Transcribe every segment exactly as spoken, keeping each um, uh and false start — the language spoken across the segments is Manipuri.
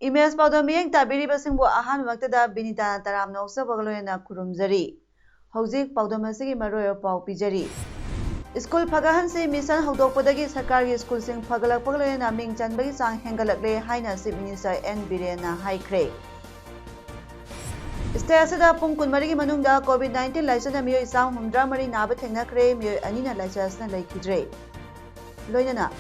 ꯏꯃꯦꯖ ꯄꯥꯎꯗꯝ ꯃꯤꯠꯌꯦꯡ ꯇꯥꯕꯤꯔꯤꯕꯁꯤꯡꯕꯨ ꯑꯍꯥꯟꯕꯃꯛꯇꯗ ꯕꯤꯅꯤꯇꯥꯅ ꯇꯔꯥꯝꯅ ꯑꯣꯛꯆꯕꯒ ꯂꯣꯏꯅꯅ ꯈꯨꯔꯨꯝꯖꯔꯤ꯫ ꯍꯧꯖꯤꯛ ꯄꯥꯎꯗꯝ ꯑꯁꯤꯒꯤ ꯃꯔꯨꯑꯣꯏꯕ ꯄꯥꯎ ꯄꯤꯖꯔꯤ꯫ ꯁ꯭ꯀꯨꯜ ꯐꯒꯠꯍꯟꯁꯤ ꯃꯤꯁꯟ ꯍꯧꯗꯣꯛꯄꯗꯒꯤ ꯁꯔꯀꯥꯔꯒꯤ ꯁ꯭ꯀꯨꯜꯁꯤꯡ ꯐꯒꯠꯂꯛꯄꯒ ꯂꯣꯏꯅꯅ ꯃꯤꯡ ꯆꯟꯕꯒꯤ ꯆꯥꯡ ꯍꯦꯟꯒꯠꯂꯛꯂꯦ ꯍꯥꯏꯅ ꯆꯤꯐ ꯃꯤꯅꯤꯁꯇꯔ ꯑꯦꯟ ꯕꯤꯔꯦꯟꯅ ꯍꯥꯏꯈ꯭ꯔꯦ꯫ ꯁ꯭ꯇꯦꯠ ꯑꯁꯤꯗ ꯄꯨꯡ ꯀꯨꯟꯃꯔꯤꯒꯤ ꯃꯅꯨꯡꯗ ꯀꯣꯚꯤꯗ ꯅꯥꯏꯟꯇꯤꯟ ꯂꯥꯏꯆꯠꯅ ꯃꯤꯑꯣꯏ ꯆꯥꯝꯃ ꯍꯨꯝꯗ꯭ꯔꯥ ꯃꯔꯤ ꯅꯥꯕ ꯊꯦꯡꯅꯈ꯭ꯔꯦ, ꯃꯤꯑꯣꯏ ꯑꯅꯤꯅ ꯂꯥꯏꯆꯠ ꯑꯁꯤꯅ ꯂꯩꯈꯤꯗ꯭ꯔꯦ꯫ ꯂꯣꯏꯅꯅ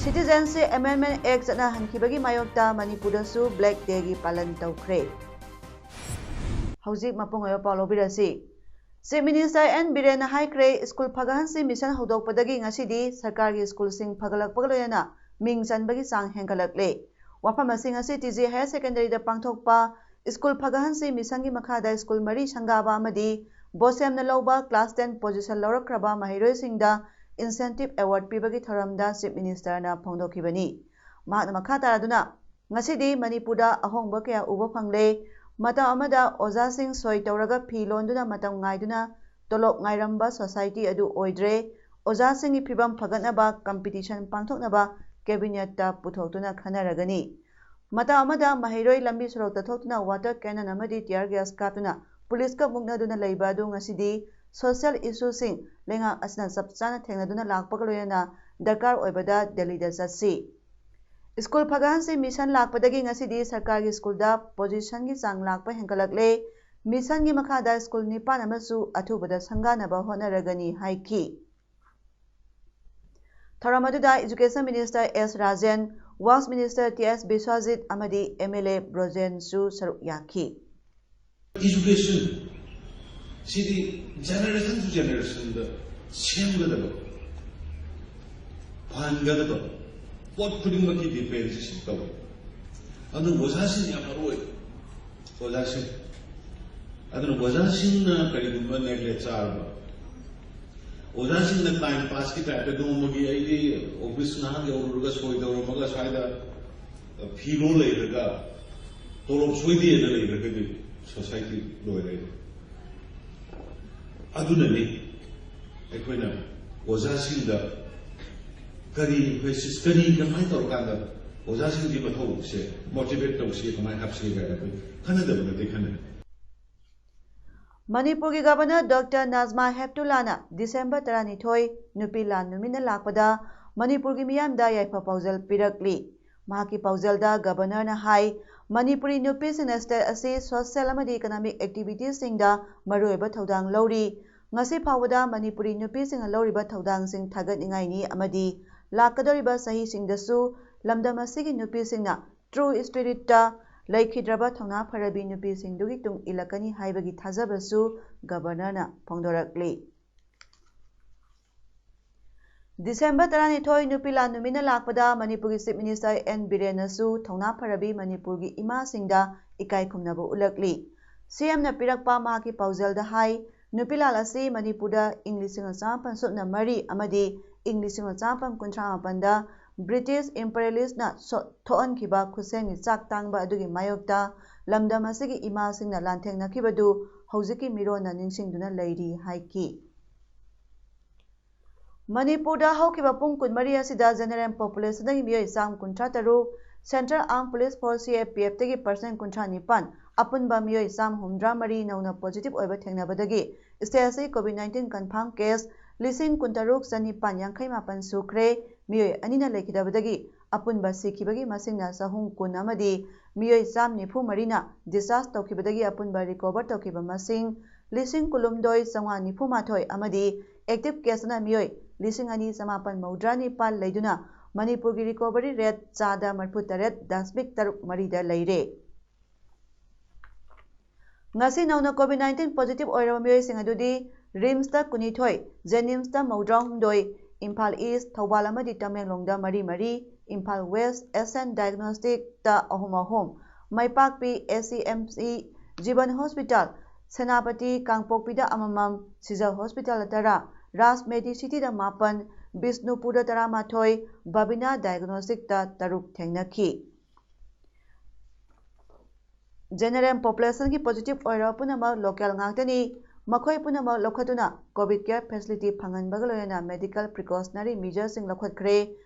Citizenship Amendment Act ꯆꯠꯅꯍꯟꯈꯤꯕꯒꯤ ꯃꯥꯌꯣꯛꯇ ꯃꯅꯤꯄꯨꯔꯗꯁꯨ Black Dayꯒꯤ ꯄꯥꯂꯟ ꯇꯧꯈ꯭ꯔꯦ꯫ ꯍꯧꯖꯤꯛ ꯃꯄꯨꯡ ꯑꯣꯏꯕ ꯄꯥꯎ ꯂꯧꯕꯤꯔꯁꯤ꯫ ꯆꯤꯐ ꯃꯤꯅꯤꯁꯇꯔ ꯑꯦꯟ ꯕꯤꯔꯦꯟꯅ ꯍꯥꯏꯈ꯭ꯔꯦ, ꯁ꯭ꯀꯨꯜ ꯐꯒꯠꯍꯟꯁꯤ ꯃꯤꯁꯟ ꯍꯧꯗꯣꯛꯄꯗꯒꯤ ꯉꯁꯤꯗꯤ ꯁꯔꯀꯥꯔꯒꯤ ꯁ꯭ꯀꯨꯜꯁꯤꯡ ꯐꯒꯠꯂꯛꯄꯒ ꯂꯣꯏꯅꯅ ꯃꯤꯡ ꯆꯟꯕꯒꯤ ꯆꯥꯡ ꯍꯦꯟꯒꯠꯂꯛꯂꯦ꯫ ꯋꯥꯐꯝ ꯑꯁꯤ ꯉꯁꯤ ꯇꯤ ꯖꯤ ꯍꯥꯌꯔ ꯁꯦꯀꯦꯟꯗꯔꯤꯗ ꯄꯥꯡꯊꯣꯛꯄ ꯁ꯭ꯀꯨꯜ ꯐꯒꯠꯍꯟꯁꯤ ꯃꯤꯁꯟꯒꯤ ꯃꯈꯥꯗ ꯁ꯭ꯀꯨꯜ ꯃꯔꯤ ꯁꯪꯒꯥꯕ ꯑꯃꯗꯤ ꯕꯣꯁꯦꯝꯅ ꯂꯧꯕ ꯀ꯭ꯂꯥꯁ ꯇꯦꯟ ꯄꯣꯖꯤꯁꯟ ꯂꯧꯔꯛꯈ꯭ꯔꯕ ꯃꯍꯩꯔꯣꯏꯁꯤꯡꯗ ꯏꯟꯁꯦꯟꯇꯤꯚ ꯑꯦꯋꯥꯔꯗ ꯄꯤꯕꯒꯤ ꯊꯧꯔꯝꯗ ꯆꯤꯐ ꯃꯤꯅꯤꯁꯇꯔꯅ ꯐꯣꯡꯗꯣꯛꯈꯤꯕꯅꯤ꯫ ꯃꯍꯥꯛꯅ ꯃꯈꯥ ꯇꯥꯔꯗꯨꯅ, ꯉꯁꯤꯗꯤ ꯃꯅꯤꯄꯨꯔꯗ ꯑꯍꯣꯡꯕ ꯀꯌꯥ ꯎꯕ ꯐꯪꯂꯦ꯫ ꯃꯇꯝ ꯑꯃꯗ ꯑꯣꯖꯥꯁꯤꯡ ꯁꯣꯏ ꯇꯧꯔꯒ ꯐꯤ ꯂꯣꯟꯗꯨꯅ ꯃꯇꯝ ꯉꯥꯏꯗꯨꯅ ꯇꯣꯂꯣꯞ ꯉꯥꯏꯔꯝꯕ ꯁꯣꯁꯥꯏꯇꯤ ꯑꯗꯨ ꯑꯣꯏꯗ꯭ꯔꯦ꯫ ꯑꯣꯖꯥꯁꯤꯡꯒꯤ ꯐꯤꯚꯝ ꯐꯒꯠꯅꯕ ꯀꯝꯄꯤꯇꯤꯁꯟ ꯄꯥꯡꯊꯣꯛꯅꯕ ꯀꯦꯕꯤꯅꯦꯠꯇ ꯄꯨꯊꯣꯛꯇꯨꯅ ꯈꯟꯅꯔꯒꯅꯤ꯫ ꯃꯇꯝ ꯑꯃꯗ ꯃꯍꯩꯔꯣꯏ ꯂꯝꯕꯤ ꯁꯣꯔꯣꯛꯇ ꯊꯣꯛꯇꯨꯅ ꯋꯥꯇꯔ ꯀꯦꯅꯟ ꯑꯃꯗꯤ ꯇꯤꯌꯔ ꯒ꯭ꯌꯥꯁ ꯀꯥꯞꯇꯨꯅ ꯄꯨꯂꯤꯁꯀ ꯃꯨꯛꯅꯗꯨꯅ ꯂꯩꯕ ꯑꯗꯨ ꯉꯁꯤꯗꯤ ꯁꯣꯁꯤꯌꯦꯜ ꯏꯁꯨꯁꯤꯡ ꯂꯩꯉꯥꯛ ꯑꯁꯤꯅ ꯆꯞ ꯆꯥꯅ ꯊꯦꯡꯅꯗꯨꯅ ꯂꯥꯛꯄꯒ ꯂꯣꯏꯅꯅ ꯗꯔꯀꯥꯔ ꯑꯣꯏꯕꯗ ꯗꯦꯜꯂꯤꯗ ꯆꯠꯁꯤ꯫ ꯁ꯭ꯀꯨꯜ ꯐꯒꯠꯍꯟꯁꯤ ꯃꯤꯁꯟ ꯂꯥꯛꯄꯗꯒꯤ ꯉꯁꯤꯗꯤ ꯁꯔꯀꯥꯔꯒꯤ ꯁ꯭ꯀꯨꯜꯗ ꯄꯣꯖꯤꯁꯟꯒꯤ ꯆꯥꯡ ꯂꯥꯛꯄ ꯍꯦꯟꯒꯠꯂꯛꯂꯦ꯫ ꯃꯤꯁꯟꯒꯤ ꯃꯈꯥꯗ ꯁ꯭ꯀꯨꯜ ꯅꯤꯄꯥꯟ ꯑꯃꯁꯨ ꯑꯊꯨꯕꯗ ꯁꯪꯒꯥꯅꯕ ꯍꯣꯠꯅꯔꯒꯅꯤ ꯍꯥꯏꯈꯤ꯫ ꯊꯧꯔꯝ ꯑꯗꯨꯗ ꯏꯖꯨꯀꯦꯁꯟ ꯃꯤꯅꯤꯁꯇꯔ ꯑꯦꯁ ꯔꯥꯖꯦꯟ, ꯋꯥꯛꯁ ꯃꯤꯅꯤꯁꯇꯔ ꯇꯤ ꯑꯦꯁ ꯕꯤꯁ꯭ꯋꯥꯖꯤꯠ ꯑꯃꯗꯤ ꯑꯦꯝ ꯑꯦꯜ ꯑꯦ ꯕ꯭ꯔꯣꯖꯦꯟꯁꯨ ꯁꯔꯨꯛ ꯌꯥꯈꯤ꯫ Education ꯁꯤꯗꯤ generation to generationꯗ ꯁꯦꯝꯒꯗꯕ, ꯐꯍꯟꯒꯗꯕ ꯄꯣꯠ ꯈꯨꯗꯤꯡꯃꯛꯀꯤ dependꯁꯤ ꯇꯧꯏ꯫ ꯑꯗꯨ ꯑꯣꯖꯥꯁꯤꯡ ꯌꯥꯝ ꯃꯔꯨ ꯑꯣꯏ꯫ ꯑꯣꯖꯥꯁꯤꯡ ꯑꯗꯨꯅ ꯑꯣꯖꯥꯁꯤꯡꯅ ꯀꯔꯤꯒꯨꯝꯕ ꯅꯦꯒ꯭ꯂꯦꯛ ꯆꯥꯔꯕ, ꯑꯣꯖꯥꯁꯤꯡꯅ ꯇꯥꯏꯝ ꯄꯥꯁꯀꯤ ꯇꯥꯏꯞꯇ ꯅꯣꯡꯃꯒꯤ ꯑꯩꯗꯤ ꯑꯣꯐꯤꯁ ꯉꯥꯏꯍꯥꯛ ꯌꯧꯔꯨꯔꯒ ꯁꯣꯏ ꯇꯧꯔꯝꯃꯒ ꯁ꯭ꯋꯥꯏꯗ ꯐꯤꯔꯣꯜ ꯂꯩꯔꯒ ꯇꯣꯂꯣꯞ ꯁꯣꯏꯗꯦꯅ ꯂꯩꯈ꯭ꯔꯒꯗꯤ ꯁꯣꯁꯥꯏꯇꯤ ꯂꯣꯏꯔꯦ꯫ ꯑꯗꯨꯅꯅꯤ ꯑꯩꯈꯣꯏꯅ ꯑꯣꯖꯥꯁꯤꯡꯗ ꯀꯔꯤ ꯑꯩꯈꯣꯏ ꯁꯤꯁ ꯀꯔꯤ ꯀꯃꯥꯏꯅ ꯇꯧꯔꯀꯥꯟꯗ ꯑꯣꯖꯥꯁꯤꯡꯒꯤ ꯃꯊꯧꯁꯦ ꯃꯣꯇꯤꯚꯦꯠ ꯇꯧꯁꯤ, ꯀꯃꯥꯏꯅ ꯍꯥꯞꯁꯤ ꯀꯥꯏꯅ ꯑꯩꯈꯣꯏ ꯈꯟꯅꯗꯕ ꯅꯠꯇꯦ, ꯈꯟꯅꯩ꯫ ꯃꯅꯤꯄꯨꯔꯒꯤ ꯒꯕꯔꯅꯔ ꯗꯣꯛꯇꯔ ꯅꯥꯖꯃꯥ ꯍꯦꯞꯇꯨꯂꯥꯅ ꯗꯤꯁꯦꯝꯕꯔ ꯇꯔꯥꯅꯤꯊꯣꯏ ꯅꯨꯄꯤ ꯂꯥꯟ ꯅꯨꯃꯤꯠꯅ ꯂꯥꯛꯄꯗ ꯃꯅꯤꯄꯨꯔꯒꯤ ꯃꯤꯌꯥꯝꯗ ꯌꯥꯏꯐ ꯄꯥꯎꯖꯦꯜ ꯄꯤꯔꯛꯂꯤ꯫ ꯃꯍꯥꯛꯀꯤ ꯄꯥꯎꯖꯦꯜꯗ ꯒꯕꯔꯅꯔꯅ ꯍꯥꯏ, ꯃꯅꯤꯄꯨꯔꯤ ꯅꯨꯄꯤꯁꯤꯡꯅ ꯁ꯭ꯇꯦꯠ ꯑꯁꯤ ꯁꯣꯁꯤꯌꯦꯜ ꯑꯃꯗꯤ ꯏꯀꯣꯅꯣꯃꯤꯛ ꯑꯦꯛꯇꯤꯚꯤꯇꯤꯁꯁꯤꯡꯗ ꯃꯔꯨꯑꯣꯏꯕ ꯊꯧꯗꯥꯡ ꯂꯧꯔꯤ꯫ ꯉꯁꯤ ꯐꯥꯎꯕꯗ ꯃꯅꯤꯄꯨꯔꯤ ꯅꯨꯄꯤꯁꯤꯡꯅ ꯂꯧꯔꯤꯕ ꯊꯧꯗꯥꯡꯁꯤꯡ ꯊꯥꯒꯠꯅꯤꯡꯉꯥꯏꯅꯤ ꯑꯃꯗꯤ ꯂꯥꯛꯀꯗꯧꯔꯤꯕ ꯆꯍꯤꯁꯤꯡꯗꯁꯨ ꯂꯝꯗꯝ ꯑꯁꯤꯒꯤ ꯅꯨꯄꯤꯁꯤꯡꯅ ꯇ꯭ꯔꯨ ꯁ꯭ꯄꯤꯔꯤꯠꯇ ꯂꯩꯈꯤꯗ꯭ꯔꯕ ꯊꯧꯅꯥ ꯐꯔꯕꯤ ꯅꯨꯄꯤꯁꯤꯡꯗꯨꯒꯤ ꯇꯨꯡ ꯏꯜꯂꯛꯀꯅꯤ ꯍꯥꯏꯕꯒꯤ ꯊꯥꯖꯕꯁꯨ ꯒꯕꯔꯅꯔꯅ ꯐꯣꯡꯗꯣꯔꯛꯂꯤ꯫ ꯗꯤꯁꯦꯝꯕꯔ ꯇꯔꯥꯅꯤꯊꯣꯏ ꯅꯨꯄꯤ ꯂꯥꯟ ꯅꯨꯃꯤꯠꯅ ꯂꯥꯛꯄꯗ ꯃꯅꯤꯄꯨꯔꯒꯤ ꯆꯤꯐ ꯃꯤꯅꯤꯁꯇꯔ ꯑꯦꯟ ꯕꯤꯔꯦꯟꯅꯁꯨ ꯊꯧꯅꯥ ꯐꯔꯕꯤ ꯃꯅꯤꯄꯨꯔꯒꯤ ꯏꯃꯥꯁꯤꯡꯗ ꯏꯀꯥꯏ ꯈꯨꯝꯅꯕ ꯎꯠꯂꯛꯂꯤ꯫ ꯁꯤꯑꯦꯝꯅ ꯄꯤꯔꯛꯄ ꯃꯍꯥꯛꯀꯤ ꯄꯥꯎꯖꯦꯜꯗ ꯍꯥꯏ, ꯅꯨꯄꯤ ꯂꯥꯟ ꯑꯁꯤ ꯃꯅꯤꯄꯨꯔꯗ ꯏꯪ ꯂꯤꯁꯤꯡ ꯑꯃ ꯆꯥꯃꯥꯄꯟ ꯁꯨꯞꯅ ꯃꯔꯤ ꯑꯃꯗꯤ ꯏꯪ ꯂꯤꯁꯤꯡ ꯑꯃ ꯆꯥꯃꯥꯄꯟ ꯀꯨꯟꯊ꯭ꯔꯥ ꯃꯥꯄꯟꯗ ꯕ꯭ꯔꯤꯇꯤꯁ ꯏꯝꯄꯔꯤꯌꯦꯂꯤꯁꯅ ꯁꯣ-, ꯊꯣꯛꯍꯟꯈꯤꯕ ꯈꯨꯠꯁꯦꯝꯒꯤ ꯆꯥꯛ ꯇꯥꯡꯕ ꯑꯗꯨꯒꯤ ꯃꯥꯌꯣꯛꯇ ꯂꯝꯗꯝ ꯑꯁꯤꯒꯤ ꯏꯃꯥꯁꯤꯡꯅ ꯂꯥꯟꯊꯦꯡꯅꯈꯤꯕꯗꯨ ꯍꯧꯖꯤꯛꯀꯤ ꯃꯤꯔꯣꯟꯅ ꯅꯤꯡꯁꯤꯡꯗꯨꯅ ꯂꯩꯔꯤ ꯍꯥꯏꯈꯤ꯫ ꯃꯅꯤꯄꯨꯔꯗ ꯍꯧꯈꯤꯕ ꯄꯨꯡ ꯀꯨꯟꯃꯔꯤ ꯑꯁꯤꯗ ꯖꯦꯅꯔꯦꯜ ꯄꯣꯄꯨꯂꯦꯁꯟꯗꯒꯤ ꯃꯤꯑꯣꯏ ꯆꯥꯝ ꯀꯨꯟꯊ꯭ꯔꯥ ꯇꯔꯨꯛ, ꯁꯦꯟꯇ꯭ꯔꯦꯜ ꯑꯥꯔꯝ ꯄꯨꯂꯤꯁ ꯐꯣꯔꯁ, ꯁꯤ ꯑꯦ ꯄꯤ ꯑꯦꯐꯇꯒꯤ ꯄꯥꯔꯁꯦꯟ ꯀꯨꯟꯊ꯭ꯔꯥ ꯅꯤꯄꯥꯟ, ꯑꯄꯨꯟꯕ ꯃꯤꯑꯣꯏ ꯆꯥꯝ ꯍꯨꯝꯗ꯭ꯔꯥ ꯃꯔꯤ ꯅꯧꯅ ꯄꯣꯖꯤꯇꯤꯚ ꯑꯣꯏꯕ ꯊꯦꯡꯅꯕꯗꯒꯤ ꯁ꯭ꯇꯦꯠ ꯑꯁꯤ ꯀꯣꯚꯤꯗ ꯅꯥꯏꯟꯇꯤꯟ ꯀꯟꯐꯥꯔꯝ ꯀꯦꯁ ꯂꯤꯁꯤꯡ ꯀꯨꯟꯇꯔꯨꯛ ꯆꯅꯤꯄꯥꯟ ꯌꯥꯡꯈꯩ ꯃꯥꯄꯟ ꯁꯨꯈ꯭ꯔꯦ꯫ ꯃꯤꯑꯣꯏ ꯑꯅꯤꯅ ꯂꯩꯈꯤꯗꯕꯗꯒꯤ ꯑꯄꯨꯟꯕ ꯁꯤꯈꯤꯕꯒꯤ ꯃꯁꯤꯡꯅ ꯆꯍꯨꯝ ꯀꯨꯟ ꯑꯃꯗꯤ ꯃꯤꯑꯣꯏ ꯆꯥꯝ ꯅꯤꯐꯨ ꯃꯔꯤꯅ ꯗꯤꯁꯆꯥꯔꯖ ꯇꯧꯈꯤꯕꯗꯒꯤ ꯑꯄꯨꯟꯕ ꯔꯤꯀꯣꯚꯔ ꯇꯧꯈꯤꯕ ꯃꯁꯤꯡ ꯂꯤꯁꯤꯡ ꯀꯨꯟꯍꯨꯝꯗꯣꯏ ꯆꯥꯝꯃꯉꯥ ꯅꯤꯐꯨ ꯃꯥꯊꯣꯏ ꯑꯃꯗꯤ ꯑꯦꯛꯇꯤꯚ ꯀꯦꯁꯅ ꯃꯤꯑꯣꯏ ꯂꯤꯁꯤꯡ ꯑꯅꯤ ꯆꯥꯃꯥꯄꯟ ꯃꯧꯗ꯭ꯔꯥ ꯅꯤꯄꯥꯜ ꯂꯩꯗꯨꯅ ꯃꯅꯤꯄꯨꯔꯒꯤ ꯔꯤꯀꯣꯚꯔꯤ ꯔꯦꯠ ꯆꯥꯗ ꯃꯔꯤꯐꯨ ꯇꯔꯦꯠ ꯗꯁꯃꯤꯛ ꯇꯔꯨꯛ ꯃꯔꯤꯗ ꯂꯩꯔꯦ꯫ ꯉꯁꯤ ꯅꯧꯅ ꯀꯣꯚꯤꯗ ꯅꯥꯏꯟꯇꯤꯟ ꯄꯣꯖꯤꯇꯤꯚ ꯑꯣꯏꯔꯕ ꯃꯤꯑꯣꯏꯁꯤꯡ ꯑꯗꯨꯗꯤ ꯔꯤꯝꯁꯇ ꯀꯨꯟꯅꯤꯊꯣꯏ, ꯖꯦꯅꯤꯝꯁꯇ ꯃꯧꯗ꯭ꯔꯥꯍꯨꯝꯗꯣꯏ, ꯏꯝꯐꯥꯜ ꯏꯁ, ꯊꯧꯕꯥꯜ ꯑꯃꯗꯤ ꯇꯃꯦꯡꯂꯣꯡꯗ ꯃꯔꯤ ꯃꯔꯤ, ꯏꯝꯐꯥꯜ ꯋꯦꯁ ꯑꯦꯁ ꯑꯦꯟ ꯗꯥꯏꯒꯅꯣꯁꯇꯤꯛꯇ ꯑꯍꯨꯝ ꯑꯍꯨꯝ, ꯃꯥꯏꯄꯥꯛꯄꯤ ꯑꯦ ꯁꯤ ꯑꯦꯝ ꯁꯤ, ꯖꯤꯕꯟ ꯍꯣꯁꯄꯤꯇꯥꯜ, ꯁꯦꯅꯥꯄꯇꯤ ꯀꯥꯡꯄꯣꯛꯄꯤꯗ ꯑꯃꯃꯝ, ꯁꯤꯖ ꯍꯣꯁꯄꯤꯇꯥꯜꯗ ꯇꯔꯥ, ꯔꯥꯖ ꯃꯦꯗꯤꯁꯤꯇꯤꯗ ꯃꯥꯄꯟ, ꯕꯤꯁꯅꯨꯄꯨꯔꯗ ꯇꯔꯥꯃꯥꯊꯣꯏ, ꯕꯕꯤꯅꯥ ꯗꯥꯏꯒꯅꯣꯁꯇꯤꯛꯇ ꯇꯔꯨꯛ ꯊꯦꯡꯅꯈꯤ꯫ ꯖꯦꯅꯦꯔꯦꯜ ꯄꯣꯄꯨꯂꯦꯁꯟꯒꯤ ꯄꯣꯖꯤꯇꯤꯚ ꯑꯣꯏꯔꯕ ꯄꯨꯝꯅꯃꯛ ꯂꯣꯀꯦꯜ ꯉꯥꯛꯇꯅꯤ꯫ ꯃꯈꯣꯏ ꯄꯨꯝꯅꯃꯛ ꯂꯧꯈꯠꯇꯨꯅ ꯀꯣꯚꯤꯗ ꯀꯦꯌꯔ ꯐꯦꯁꯤꯂꯤꯇꯤ ꯐꯪꯍꯟꯕꯒ ꯂꯣꯏꯅꯅ ꯃꯦꯗꯤꯀꯦꯜ ꯄ꯭ꯔꯤꯀꯣꯁꯅꯔꯤ ꯃꯤꯖꯔꯁꯤꯡ ꯂꯧꯈꯠꯈ꯭ꯔꯦ꯫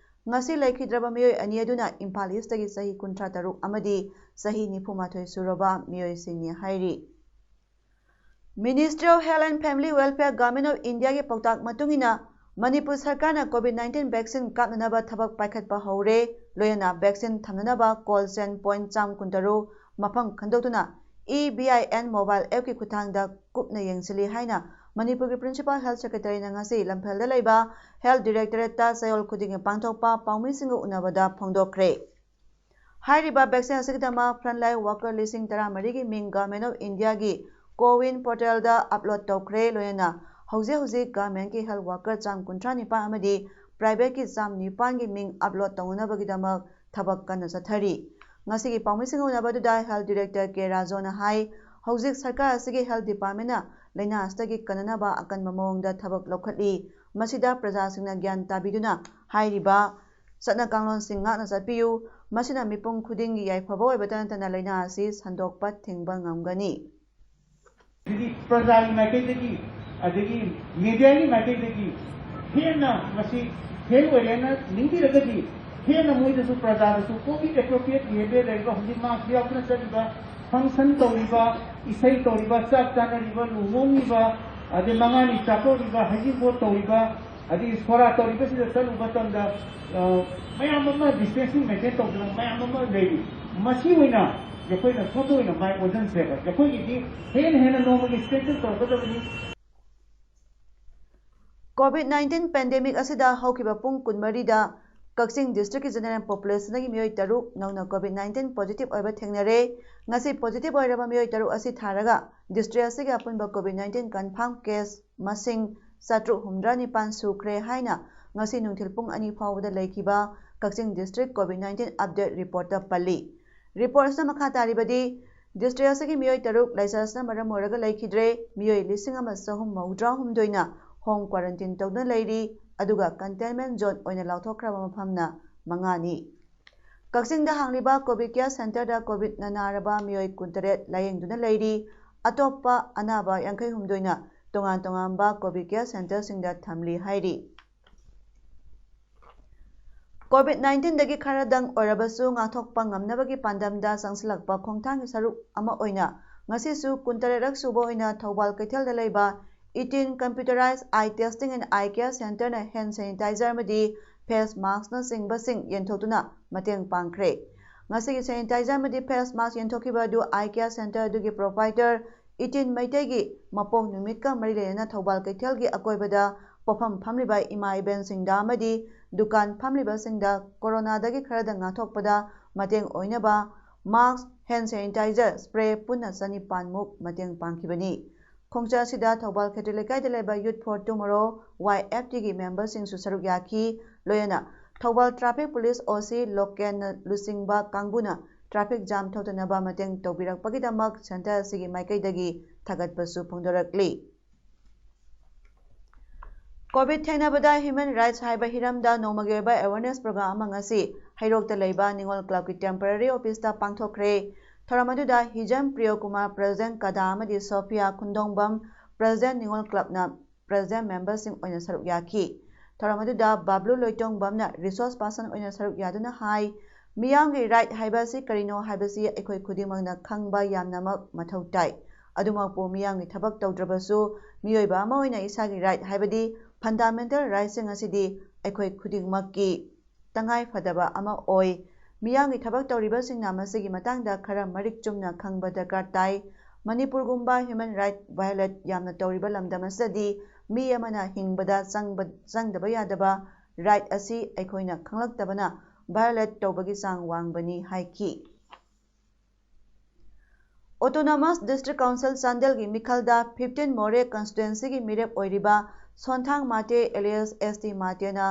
ꯉꯁꯤ ꯂꯩꯈꯤꯗ꯭ꯔꯕ ꯃꯤꯑꯣꯏ ꯑꯅꯤ ꯑꯗꯨꯅ ꯏꯝꯐꯥꯜ ꯏꯁꯇꯒꯤ ꯆꯍꯤ ꯀꯨꯟꯊ꯭ꯔꯥ ꯇꯔꯨꯛ ꯑꯃꯗꯤ ꯆꯍꯤ ꯅꯤꯐꯨ ꯃꯥꯊꯣꯏ ꯁꯨꯔꯕ ꯃꯤꯑꯣꯏꯁꯤꯡꯅꯤ ꯍꯥꯏꯔꯤ꯫ Ministry of Health and Family Welfare, Government of Indiaꯒꯤ ꯄꯥꯎꯇꯥꯛ ꯃꯇꯨꯡ ꯏꯟꯅ ꯃꯅꯤꯄꯨꯔ ꯁꯔꯀꯥꯔꯅ ꯀꯣꯚꯤꯗ ꯅꯥꯏꯟꯇꯤꯟ ꯚꯦꯛꯁꯤꯟ ꯀꯥꯞꯅꯅꯕ ꯊꯕꯛ ꯄꯥꯏꯈꯠꯄ ꯍꯧꯔꯦ꯫ ꯂꯣꯏꯅꯅ ꯚꯦꯛꯁꯤꯟ ꯊꯝꯅꯅꯕ ꯀꯣꯜ ꯆꯦꯟ ꯄꯣꯏꯟꯠ ꯆꯥꯝ ꯀꯨꯟꯇꯔꯨꯛ ꯃꯐꯝ ꯈꯟꯗꯣꯛꯇꯨꯅ E V I N mobile ꯑꯦꯞꯀꯤ ꯈꯨꯠꯊꯥꯡꯗ ꯀꯨꯞꯅ ꯌꯦꯡꯁꯤꯜꯂꯤ ꯍꯥꯏꯅ ꯃꯅꯤꯄꯨꯔꯒꯤ ꯄ꯭ꯔꯤꯟꯁꯤꯄꯥꯜ ꯍꯦꯜꯊ ꯁꯦꯀ꯭ꯔꯦꯇꯔꯤꯅ ꯉꯁꯤ ꯂꯝꯐꯦꯜꯗ ꯂꯩꯕ ꯍꯦꯜꯊ ꯗꯤꯔꯦꯛꯇꯣꯔꯦꯠꯇ ꯆꯌꯣꯜ ꯈꯨꯗꯤꯡꯒꯤ ꯄꯥꯡꯊꯣꯛꯄ ꯄꯥꯎꯃꯤꯁꯤꯡꯒ ꯎꯅꯕꯗ ꯐꯣꯡꯗꯣꯛꯈ꯭ꯔꯦ꯫ ꯍꯥꯏꯔꯤꯕ ꯚꯦꯛꯁꯤꯟ ꯑꯁꯤꯒꯤꯗꯃꯛ ꯐ꯭ꯔꯟꯂꯥꯏꯟ ꯋꯥꯀꯔ ꯂꯤꯁꯤꯡ ꯇꯔꯥꯃꯔꯤꯒꯤ ꯃꯤꯡ ꯒꯚꯔꯟꯃꯦꯟꯠ ꯑꯣꯐ ꯏꯟꯗꯤꯌꯥꯒꯤ ꯀꯣꯋꯤꯟ ꯄꯣꯔꯇꯦꯜꯗ ꯑꯞꯂꯣꯗ ꯇꯧꯈ꯭ꯔꯦ꯫ ꯂꯣꯏꯅꯅ ꯍꯧꯖꯤꯛ ꯍꯧꯖꯤꯛ ꯒꯚꯔꯟꯃꯦꯟꯠꯀꯤ ꯍꯦꯜꯊ ꯋꯥꯀꯔ ꯆꯥꯝ ꯀꯨꯟꯊ꯭ꯔꯥ ꯅꯤꯄꯥꯟ ꯑꯃꯗꯤ ꯄ꯭ꯔꯥꯏꯚꯦꯠꯀꯤ ꯆꯥꯝ ꯅꯤꯄꯥꯟꯒꯤ ꯃꯤꯡ ꯑꯞꯂꯣꯗ ꯇꯧꯅꯅꯕꯒꯤꯗꯃꯛ ꯊꯕꯛ ꯀꯟꯅ ꯆꯠꯊꯔꯤ꯫ ꯉꯁꯤꯒꯤ ꯄꯥꯎꯃꯤꯁꯤꯡꯒ ꯎꯅꯕꯗꯨꯗ ꯍꯦꯜꯊ ꯗꯤꯔꯦꯛꯇꯔ ꯀꯦ ꯔꯥꯖꯣꯅ ꯍꯥꯏ, ꯍꯧꯖꯤꯛ ꯁꯔꯀꯥꯔ ꯑꯁꯤꯒꯤ ꯍꯦꯜꯊ ꯗꯤꯄꯥꯔꯠꯃꯦꯟꯠꯅ ꯂꯥꯏꯅꯥ ꯑꯁꯤꯗꯒꯤ ꯀꯟꯅꯅꯕ ꯑꯀꯟꯕ ꯃꯑꯣꯡꯗ ꯊꯕꯛ ꯂꯧꯈꯠꯂꯤ꯫ ꯃꯁꯤꯗ ꯄ꯭ꯔꯖꯥꯁꯤꯡꯅ ꯒ꯭ꯌꯥꯟ ꯇꯥꯕꯤꯗꯨꯅ ꯍꯥꯏꯔꯤꯕ ꯆꯠꯅ ꯀꯥꯡꯂꯣꯟꯁꯤꯡ ꯉꯥꯛꯅ ꯆꯠꯄꯤꯌꯨ꯫ ꯃꯁꯤꯅ ꯃꯤꯄꯨꯝ ꯈꯨꯗꯤꯡꯒꯤ ꯌꯥꯏꯐꯕ ꯑꯣꯏꯕꯇ ꯅꯠꯇꯅ ꯂꯥꯏꯅꯥ ꯑꯁꯤ ꯁꯟꯗꯣꯛꯄ ꯊꯤꯡꯕ ꯉꯝꯒꯅꯤ꯫ ꯑꯗꯒꯤ ꯄ꯭ꯔꯖꯥꯒꯤ ꯃꯥꯏꯀꯩꯗꯒꯤ, ꯑꯗꯒꯤ ꯃꯦꯗꯤꯌꯥꯒꯤ ꯃꯥꯏꯀꯩꯗꯒꯤ ꯍꯦꯟꯅ ꯃꯁꯤ ꯐꯦꯜ ꯑꯣꯏꯔꯦꯅ ꯅꯤꯡꯕꯤꯔꯒꯗꯤ, ꯍꯦꯟꯅ ꯃꯣꯏꯗꯁꯨ, ꯄ꯭ꯔꯖꯥꯗꯁꯨ ꯀꯣꯚꯤꯗ ꯑꯦꯄ꯭ꯔꯣꯄ꯭ꯔꯤꯌꯦꯠ ꯕꯤꯍꯦꯕꯤꯌꯔ ꯂꯩꯔꯤꯕ, ꯍꯧꯖꯤꯛ ꯃꯥꯁꯛ ꯌꯥꯎꯗꯅ ꯆꯠꯂꯤꯕ, ꯐꯪꯁꯟ ꯇꯧꯔꯤꯕ, ꯏꯁꯩ ꯇꯧꯔꯤꯕ, ꯆꯥꯛ ꯆꯥꯅꯔꯤꯕ, ꯂꯨꯍꯣꯡꯉꯤꯕ, ꯑꯗꯩ ꯃꯉꯥꯅꯤ ꯆꯥꯛꯀꯧꯔꯤꯕ, ꯍꯩꯖꯤꯡꯄꯣꯠ ꯇꯧꯔꯤꯕ, ꯑꯗꯒꯤ ꯁꯣꯔꯥ ꯇꯧꯔꯤꯕꯁꯤꯗ ꯆꯠꯂꯨꯕ ꯃꯇꯝꯗ, ꯑ, ꯃꯌꯥꯝ ꯑꯃ ꯗꯤꯁꯇꯦꯟꯁꯤꯡ ꯃꯦꯟꯇꯦꯟ ꯇꯧꯗꯅ ꯃꯌꯥꯝ ꯑꯃ ꯂꯩꯔꯤ꯫ ꯃꯁꯤ ꯑꯣꯏꯅ ꯑꯩꯈꯣꯏꯅ ꯁꯣꯠꯇ ꯑꯣꯏꯅ ꯃꯥꯏ ꯑꯣꯟꯁꯤꯟꯁꯦꯕ꯫ ꯑꯩꯈꯣꯏꯒꯤꯗꯤ ꯍꯦꯟꯅ ꯍꯦꯟꯅ ꯅꯣꯡꯃꯒꯤ ꯁ꯭ꯇꯔꯦꯡꯊꯟ ꯇꯧꯔꯛꯀꯗꯕꯅꯤ꯫ ꯀꯣꯚꯤꯗ ꯅꯥꯏꯟꯇꯤꯟ ꯄꯦꯟꯗꯦꯃꯤꯛ ꯑꯁꯤꯗ ꯍꯧꯈꯤꯕ ꯄꯨꯡ ꯀꯨꯟꯃꯔꯤꯗ ꯀꯛꯆꯤꯡ ꯗꯤꯁꯇ꯭ꯔꯤꯛꯀꯤ ꯖꯦꯅꯦꯔꯦꯜ ꯄꯣꯄꯨꯂꯦꯁꯟꯗꯒꯤ ꯃꯤꯑꯣꯏ ꯇꯔꯨꯛ ꯅꯧꯅ ꯀꯣꯚꯤꯗ ꯅꯥꯏꯟꯇꯤꯟ ꯄꯣꯖꯤꯇꯤꯚ ꯑꯣꯏꯕ ꯊꯦꯡꯅꯔꯦ꯫ ꯉꯁꯤ ꯄꯣꯖꯤꯇꯤꯚ ꯑꯣꯏꯔꯕ ꯃꯤꯑꯣꯏ ꯇꯔꯨꯛ ꯑꯁꯤ ꯊꯥꯔꯒ ꯗꯤꯁꯇ꯭ꯔꯤꯛ ꯑꯁꯤꯒꯤ ꯑꯄꯨꯟꯕ ꯀꯣꯚꯤꯗ ꯅꯥꯏꯟꯇꯤꯟ ꯀꯟꯐꯥꯔꯝ ꯀꯦꯁ ꯃꯁꯤꯡ ꯆꯥꯇ꯭ꯔꯨꯛ ꯍꯨꯝꯗ꯭ꯔꯥ ꯅꯤꯄꯥꯟ ꯁꯨꯈ꯭ꯔꯦ ꯍꯥꯏꯅ ꯉꯁꯤ ꯅꯨꯡꯊꯤꯜ ꯄꯨꯡ ꯑꯅꯤ ꯐꯥꯎꯕꯗ ꯂꯩꯈꯤꯕ ꯀꯛꯆꯤꯡ district COVID nineteen update reportꯇ ꯄꯜꯂꯤ꯫ Reportꯁꯤꯅ ꯃꯈꯥ ꯇꯥꯔꯤꯕꯗꯤ, district ꯑꯁꯤꯒꯤ ꯃꯤꯑꯣꯏ ꯇꯔꯨꯛ ꯂꯥꯏꯆꯠ ꯑꯁꯤꯅ ꯃꯔꯝ ꯑꯣꯏꯔꯒ ꯂꯩꯈꯤꯗ꯭ꯔꯦ꯫ ꯃꯤꯑꯣꯏ ꯂꯤꯁꯤꯡ ꯑꯃ ꯆꯍꯨꯝ ꯃꯧꯗ꯭ꯔꯥ ꯍꯨꯝꯗꯣꯏꯅ home quarantine ꯇꯧꯗꯨꯅ ꯂꯩꯔꯤ, ꯑꯗꯨꯒ containment zone ꯑꯣꯏꯅ ꯂꯥꯎꯊꯣꯛꯈ꯭ꯔꯕ ꯃꯐꯝꯅ ꯃꯉꯥꯅꯤ꯫ ꯀꯛꯆꯤꯡꯗ ꯍꯥꯡꯂꯤꯕ COVID care centreꯗ COVIDꯅ ꯅꯥꯔꯕ ꯃꯤꯑꯣꯏ ꯀꯨꯟꯇꯔꯦꯠ ꯂꯥꯌꯦꯡꯗꯨꯅ ꯂꯩꯔꯤ꯫ ꯑꯇꯣꯞꯄ ꯑꯅꯥꯕ ꯌꯥꯡꯈꯩ ꯍꯨꯝꯗꯣꯏꯅ ꯇꯣꯉꯥꯟ ꯇꯣꯉꯥꯟꯕ COVID care centreꯁꯤꯡꯗ ꯊꯝꯂꯤ ꯍꯥꯏꯔꯤ꯫ COVID nineteenꯗꯒꯤ ꯈꯔꯗꯪ ꯑꯣꯏꯔꯕꯁꯨ ꯉꯥꯛꯊꯣꯛꯄ ꯉꯝꯅꯕꯒꯤ ꯄꯥꯟꯗꯝꯗ ꯆꯪꯁꯤꯜꯂꯛꯄ ꯈꯣꯡꯊꯥꯡꯒꯤ ꯁꯔꯨꯛ ꯑꯃ ꯑꯣꯏꯅ ꯉꯁꯤꯁꯨ ꯀꯨꯟꯇꯔꯦꯠꯔꯛ ꯁꯨꯕ ꯑꯣꯏꯅ ꯊꯧꯕꯥꯜ ꯀꯩꯊꯦꯜꯗ ꯂꯩꯕ eighteen computerized eye testing and eye care centreꯅ hand sanitizer ꯑꯃꯗꯤ face maskꯅꯆꯤꯡꯕꯁꯤꯡ ꯌꯦꯟꯊꯣꯛꯇꯨꯅ ꯃꯇꯦꯡ ꯄꯥꯡꯈ꯭ꯔꯦ꯫ ꯉꯁꯤꯒꯤ sanitizer ꯑꯃꯗꯤ face mask ꯌꯦꯟꯊꯣꯛꯈꯤꯕ ꯑꯗꯨ eye care centre ꯑꯗꯨꯒꯤ proprietor ꯏꯇꯤꯟ ꯃꯩꯇꯩꯒꯤ ꯃꯄꯣꯛ ꯅꯨꯃꯤꯠꯀ ꯃꯔꯤ ꯂꯩꯅꯅ ꯊꯧꯕꯥꯜ ꯀꯩꯊꯦꯜꯒꯤ ꯑꯀꯣꯏꯕꯗ ꯄꯣꯠꯐꯝ ꯐꯝꯂꯤꯕ ꯏꯃꯥ ꯏꯕꯦꯟꯁꯤꯡꯗ ꯑꯃꯗꯤ ꯗꯨꯀꯥꯟ ꯐꯝꯂꯤꯕꯁꯤꯡꯗ ꯀꯣꯔꯣꯅꯥꯗꯒꯤ ꯈꯔꯗ ꯉꯥꯛꯊꯣꯛꯄꯗ ꯃꯇꯦꯡ ꯑꯣꯏꯅꯕ mask, hand sanitizer, spray ꯄꯨꯟꯅ ꯆꯅꯤꯄꯥꯟ ꯃꯨꯛ ꯃꯇꯦꯡ ꯄꯥꯡꯈꯤꯕꯅꯤ꯫ ꯈꯣꯡꯆꯠ ꯑꯁꯤꯗ ꯊꯧꯕꯥꯜ ꯈꯦꯇ꯭ꯔꯤ ꯂꯩꯀꯥꯏꯗ ꯂꯩꯕ Youth for Tomorrow, YFTꯒꯤ memberꯁꯤꯡꯁꯨ ꯁꯔꯨꯛ ꯌꯥꯈꯤ꯫ ꯂꯣꯏꯅꯅ ꯊꯧꯕꯥꯜ traffic police OC ꯂꯣꯀꯦꯟꯅ ꯂꯨꯆꯤꯡꯕ ꯀꯥꯡꯕꯨꯅ traffic jam ꯊꯣꯛꯇꯅꯕ ꯃꯇꯦꯡ ꯇꯧꯕꯤꯔꯛꯄꯒꯤꯗꯃꯛ centre ꯑꯁꯤꯒꯤ ꯃꯥꯏꯀꯩꯗꯒꯤ ꯊꯥꯒꯠꯄꯁꯨ ꯐꯣꯡꯗꯣꯔꯛꯂꯤ꯫ COVID ꯊꯦꯡꯅꯕꯗ human rights ꯍꯥꯏꯕ ꯍꯤꯔꯝꯗ ꯅꯣꯡꯃꯒꯤ ꯑꯣꯏꯕ awareness program ꯑꯃ ꯉꯁꯤ ꯍꯩꯔꯣꯛꯇ ꯂꯩꯕ ꯅꯤꯉꯣꯜ clubꯀꯤ temporary officeꯇ ꯄꯥꯡꯊꯣꯛꯈ꯭ꯔꯦ꯫ ꯊꯧꯔꯝ ꯑꯗꯨꯗ ꯍꯤꯖꯝ ꯄ꯭ꯔꯤꯌꯣꯀꯨꯃꯥꯔ, president, ꯀꯗꯥ ꯑꯃꯗꯤ ꯁꯣꯐꯤꯌꯥ ꯈꯨꯟꯗꯣꯡꯕꯝ, president, ꯅꯤꯉꯣꯜ clubꯅ president memberꯁꯤꯡ ꯑꯣꯏꯅ ꯁꯔꯨꯛ ꯌꯥꯈꯤ꯫ ꯊꯧꯔꯝ ꯑꯗꯨꯗ ꯕꯥꯕ꯭ꯂꯨ ꯂꯣꯏꯇꯣꯡꯕꯝꯅ resource person ꯑꯣꯏꯅ ꯁꯔꯨꯛ ꯌꯥꯗꯨꯅ ꯍꯥꯏ, ꯃꯤꯌꯥꯝꯒꯤ right ꯍꯥꯏꯕ ꯑꯁꯤ ꯀꯔꯤꯅꯣ ꯍꯥꯏꯕꯁꯤ ꯑꯩꯈꯣꯏ ꯈꯨꯗꯤꯡꯃꯛꯅ ꯈꯪꯕ ꯌꯥꯝꯅꯃꯛ ꯃꯊꯧ ꯇꯥꯏ꯫ ꯑꯗꯨꯃꯛꯄꯨ ꯃꯤꯌꯥꯝꯒꯤ ꯊꯕꯛ ꯇꯧꯗ꯭ꯔꯕꯁꯨ ꯃꯤꯑꯣꯏꯕ ꯑꯃ ꯑꯣꯏꯅ ꯏꯁꯥꯒꯤ right ꯍꯥꯏꯕꯗꯤ fundamental rightꯁꯤꯡ ꯑꯁꯤꯗꯤ ꯑꯩꯈꯣꯏ ꯈꯨꯗꯤꯡꯃꯛꯀꯤ ꯇꯉꯥꯏ ꯐꯗꯕ ꯑꯃ ꯑꯣꯏ꯫ ꯃꯤꯌꯥꯝꯒꯤ ꯊꯕꯛ ꯇꯧꯔꯤꯕꯁꯤꯡꯅ ꯃꯁꯤꯒꯤ ꯃꯇꯥꯡꯗ ꯈꯔ ꯃꯔꯤꯛ ꯆꯨꯝꯅ ꯈꯪꯕ ꯗꯔꯀꯥꯔ ꯇꯥꯏ꯫ ꯃꯅꯤꯄꯨꯔꯒꯨꯝꯕ human right violate ꯌꯥꯝꯅ ꯇꯧꯔꯤꯕ ꯂꯝꯗꯝ ꯑꯁꯤꯗꯗꯤ ꯃꯤ ꯑꯃꯅ ꯍꯤꯡꯕꯗ ꯆꯪꯕ, ꯆꯪꯗꯕ ꯌꯥꯗꯕ right ꯑꯁꯤ ꯑꯩꯈꯣꯏꯅ ꯈꯪꯂꯛꯇꯕꯅ violate ꯇꯧꯕꯒꯤ ꯆꯥꯡ ꯋꯥꯡꯕꯅꯤ ꯍꯥꯏꯈꯤ꯫ Autonomous District Council ꯆꯥꯟꯗꯦꯜꯒꯤ ꯃꯤꯈꯜꯗ fifteen ꯃꯣꯔꯦ constituencyꯒꯤ ꯃꯤꯔꯦꯞ ꯑꯣꯏꯔꯤꯕ ꯁꯣꯟꯊꯥꯡ ꯃꯥꯇꯦ alias ST ꯃꯥꯇꯦꯅ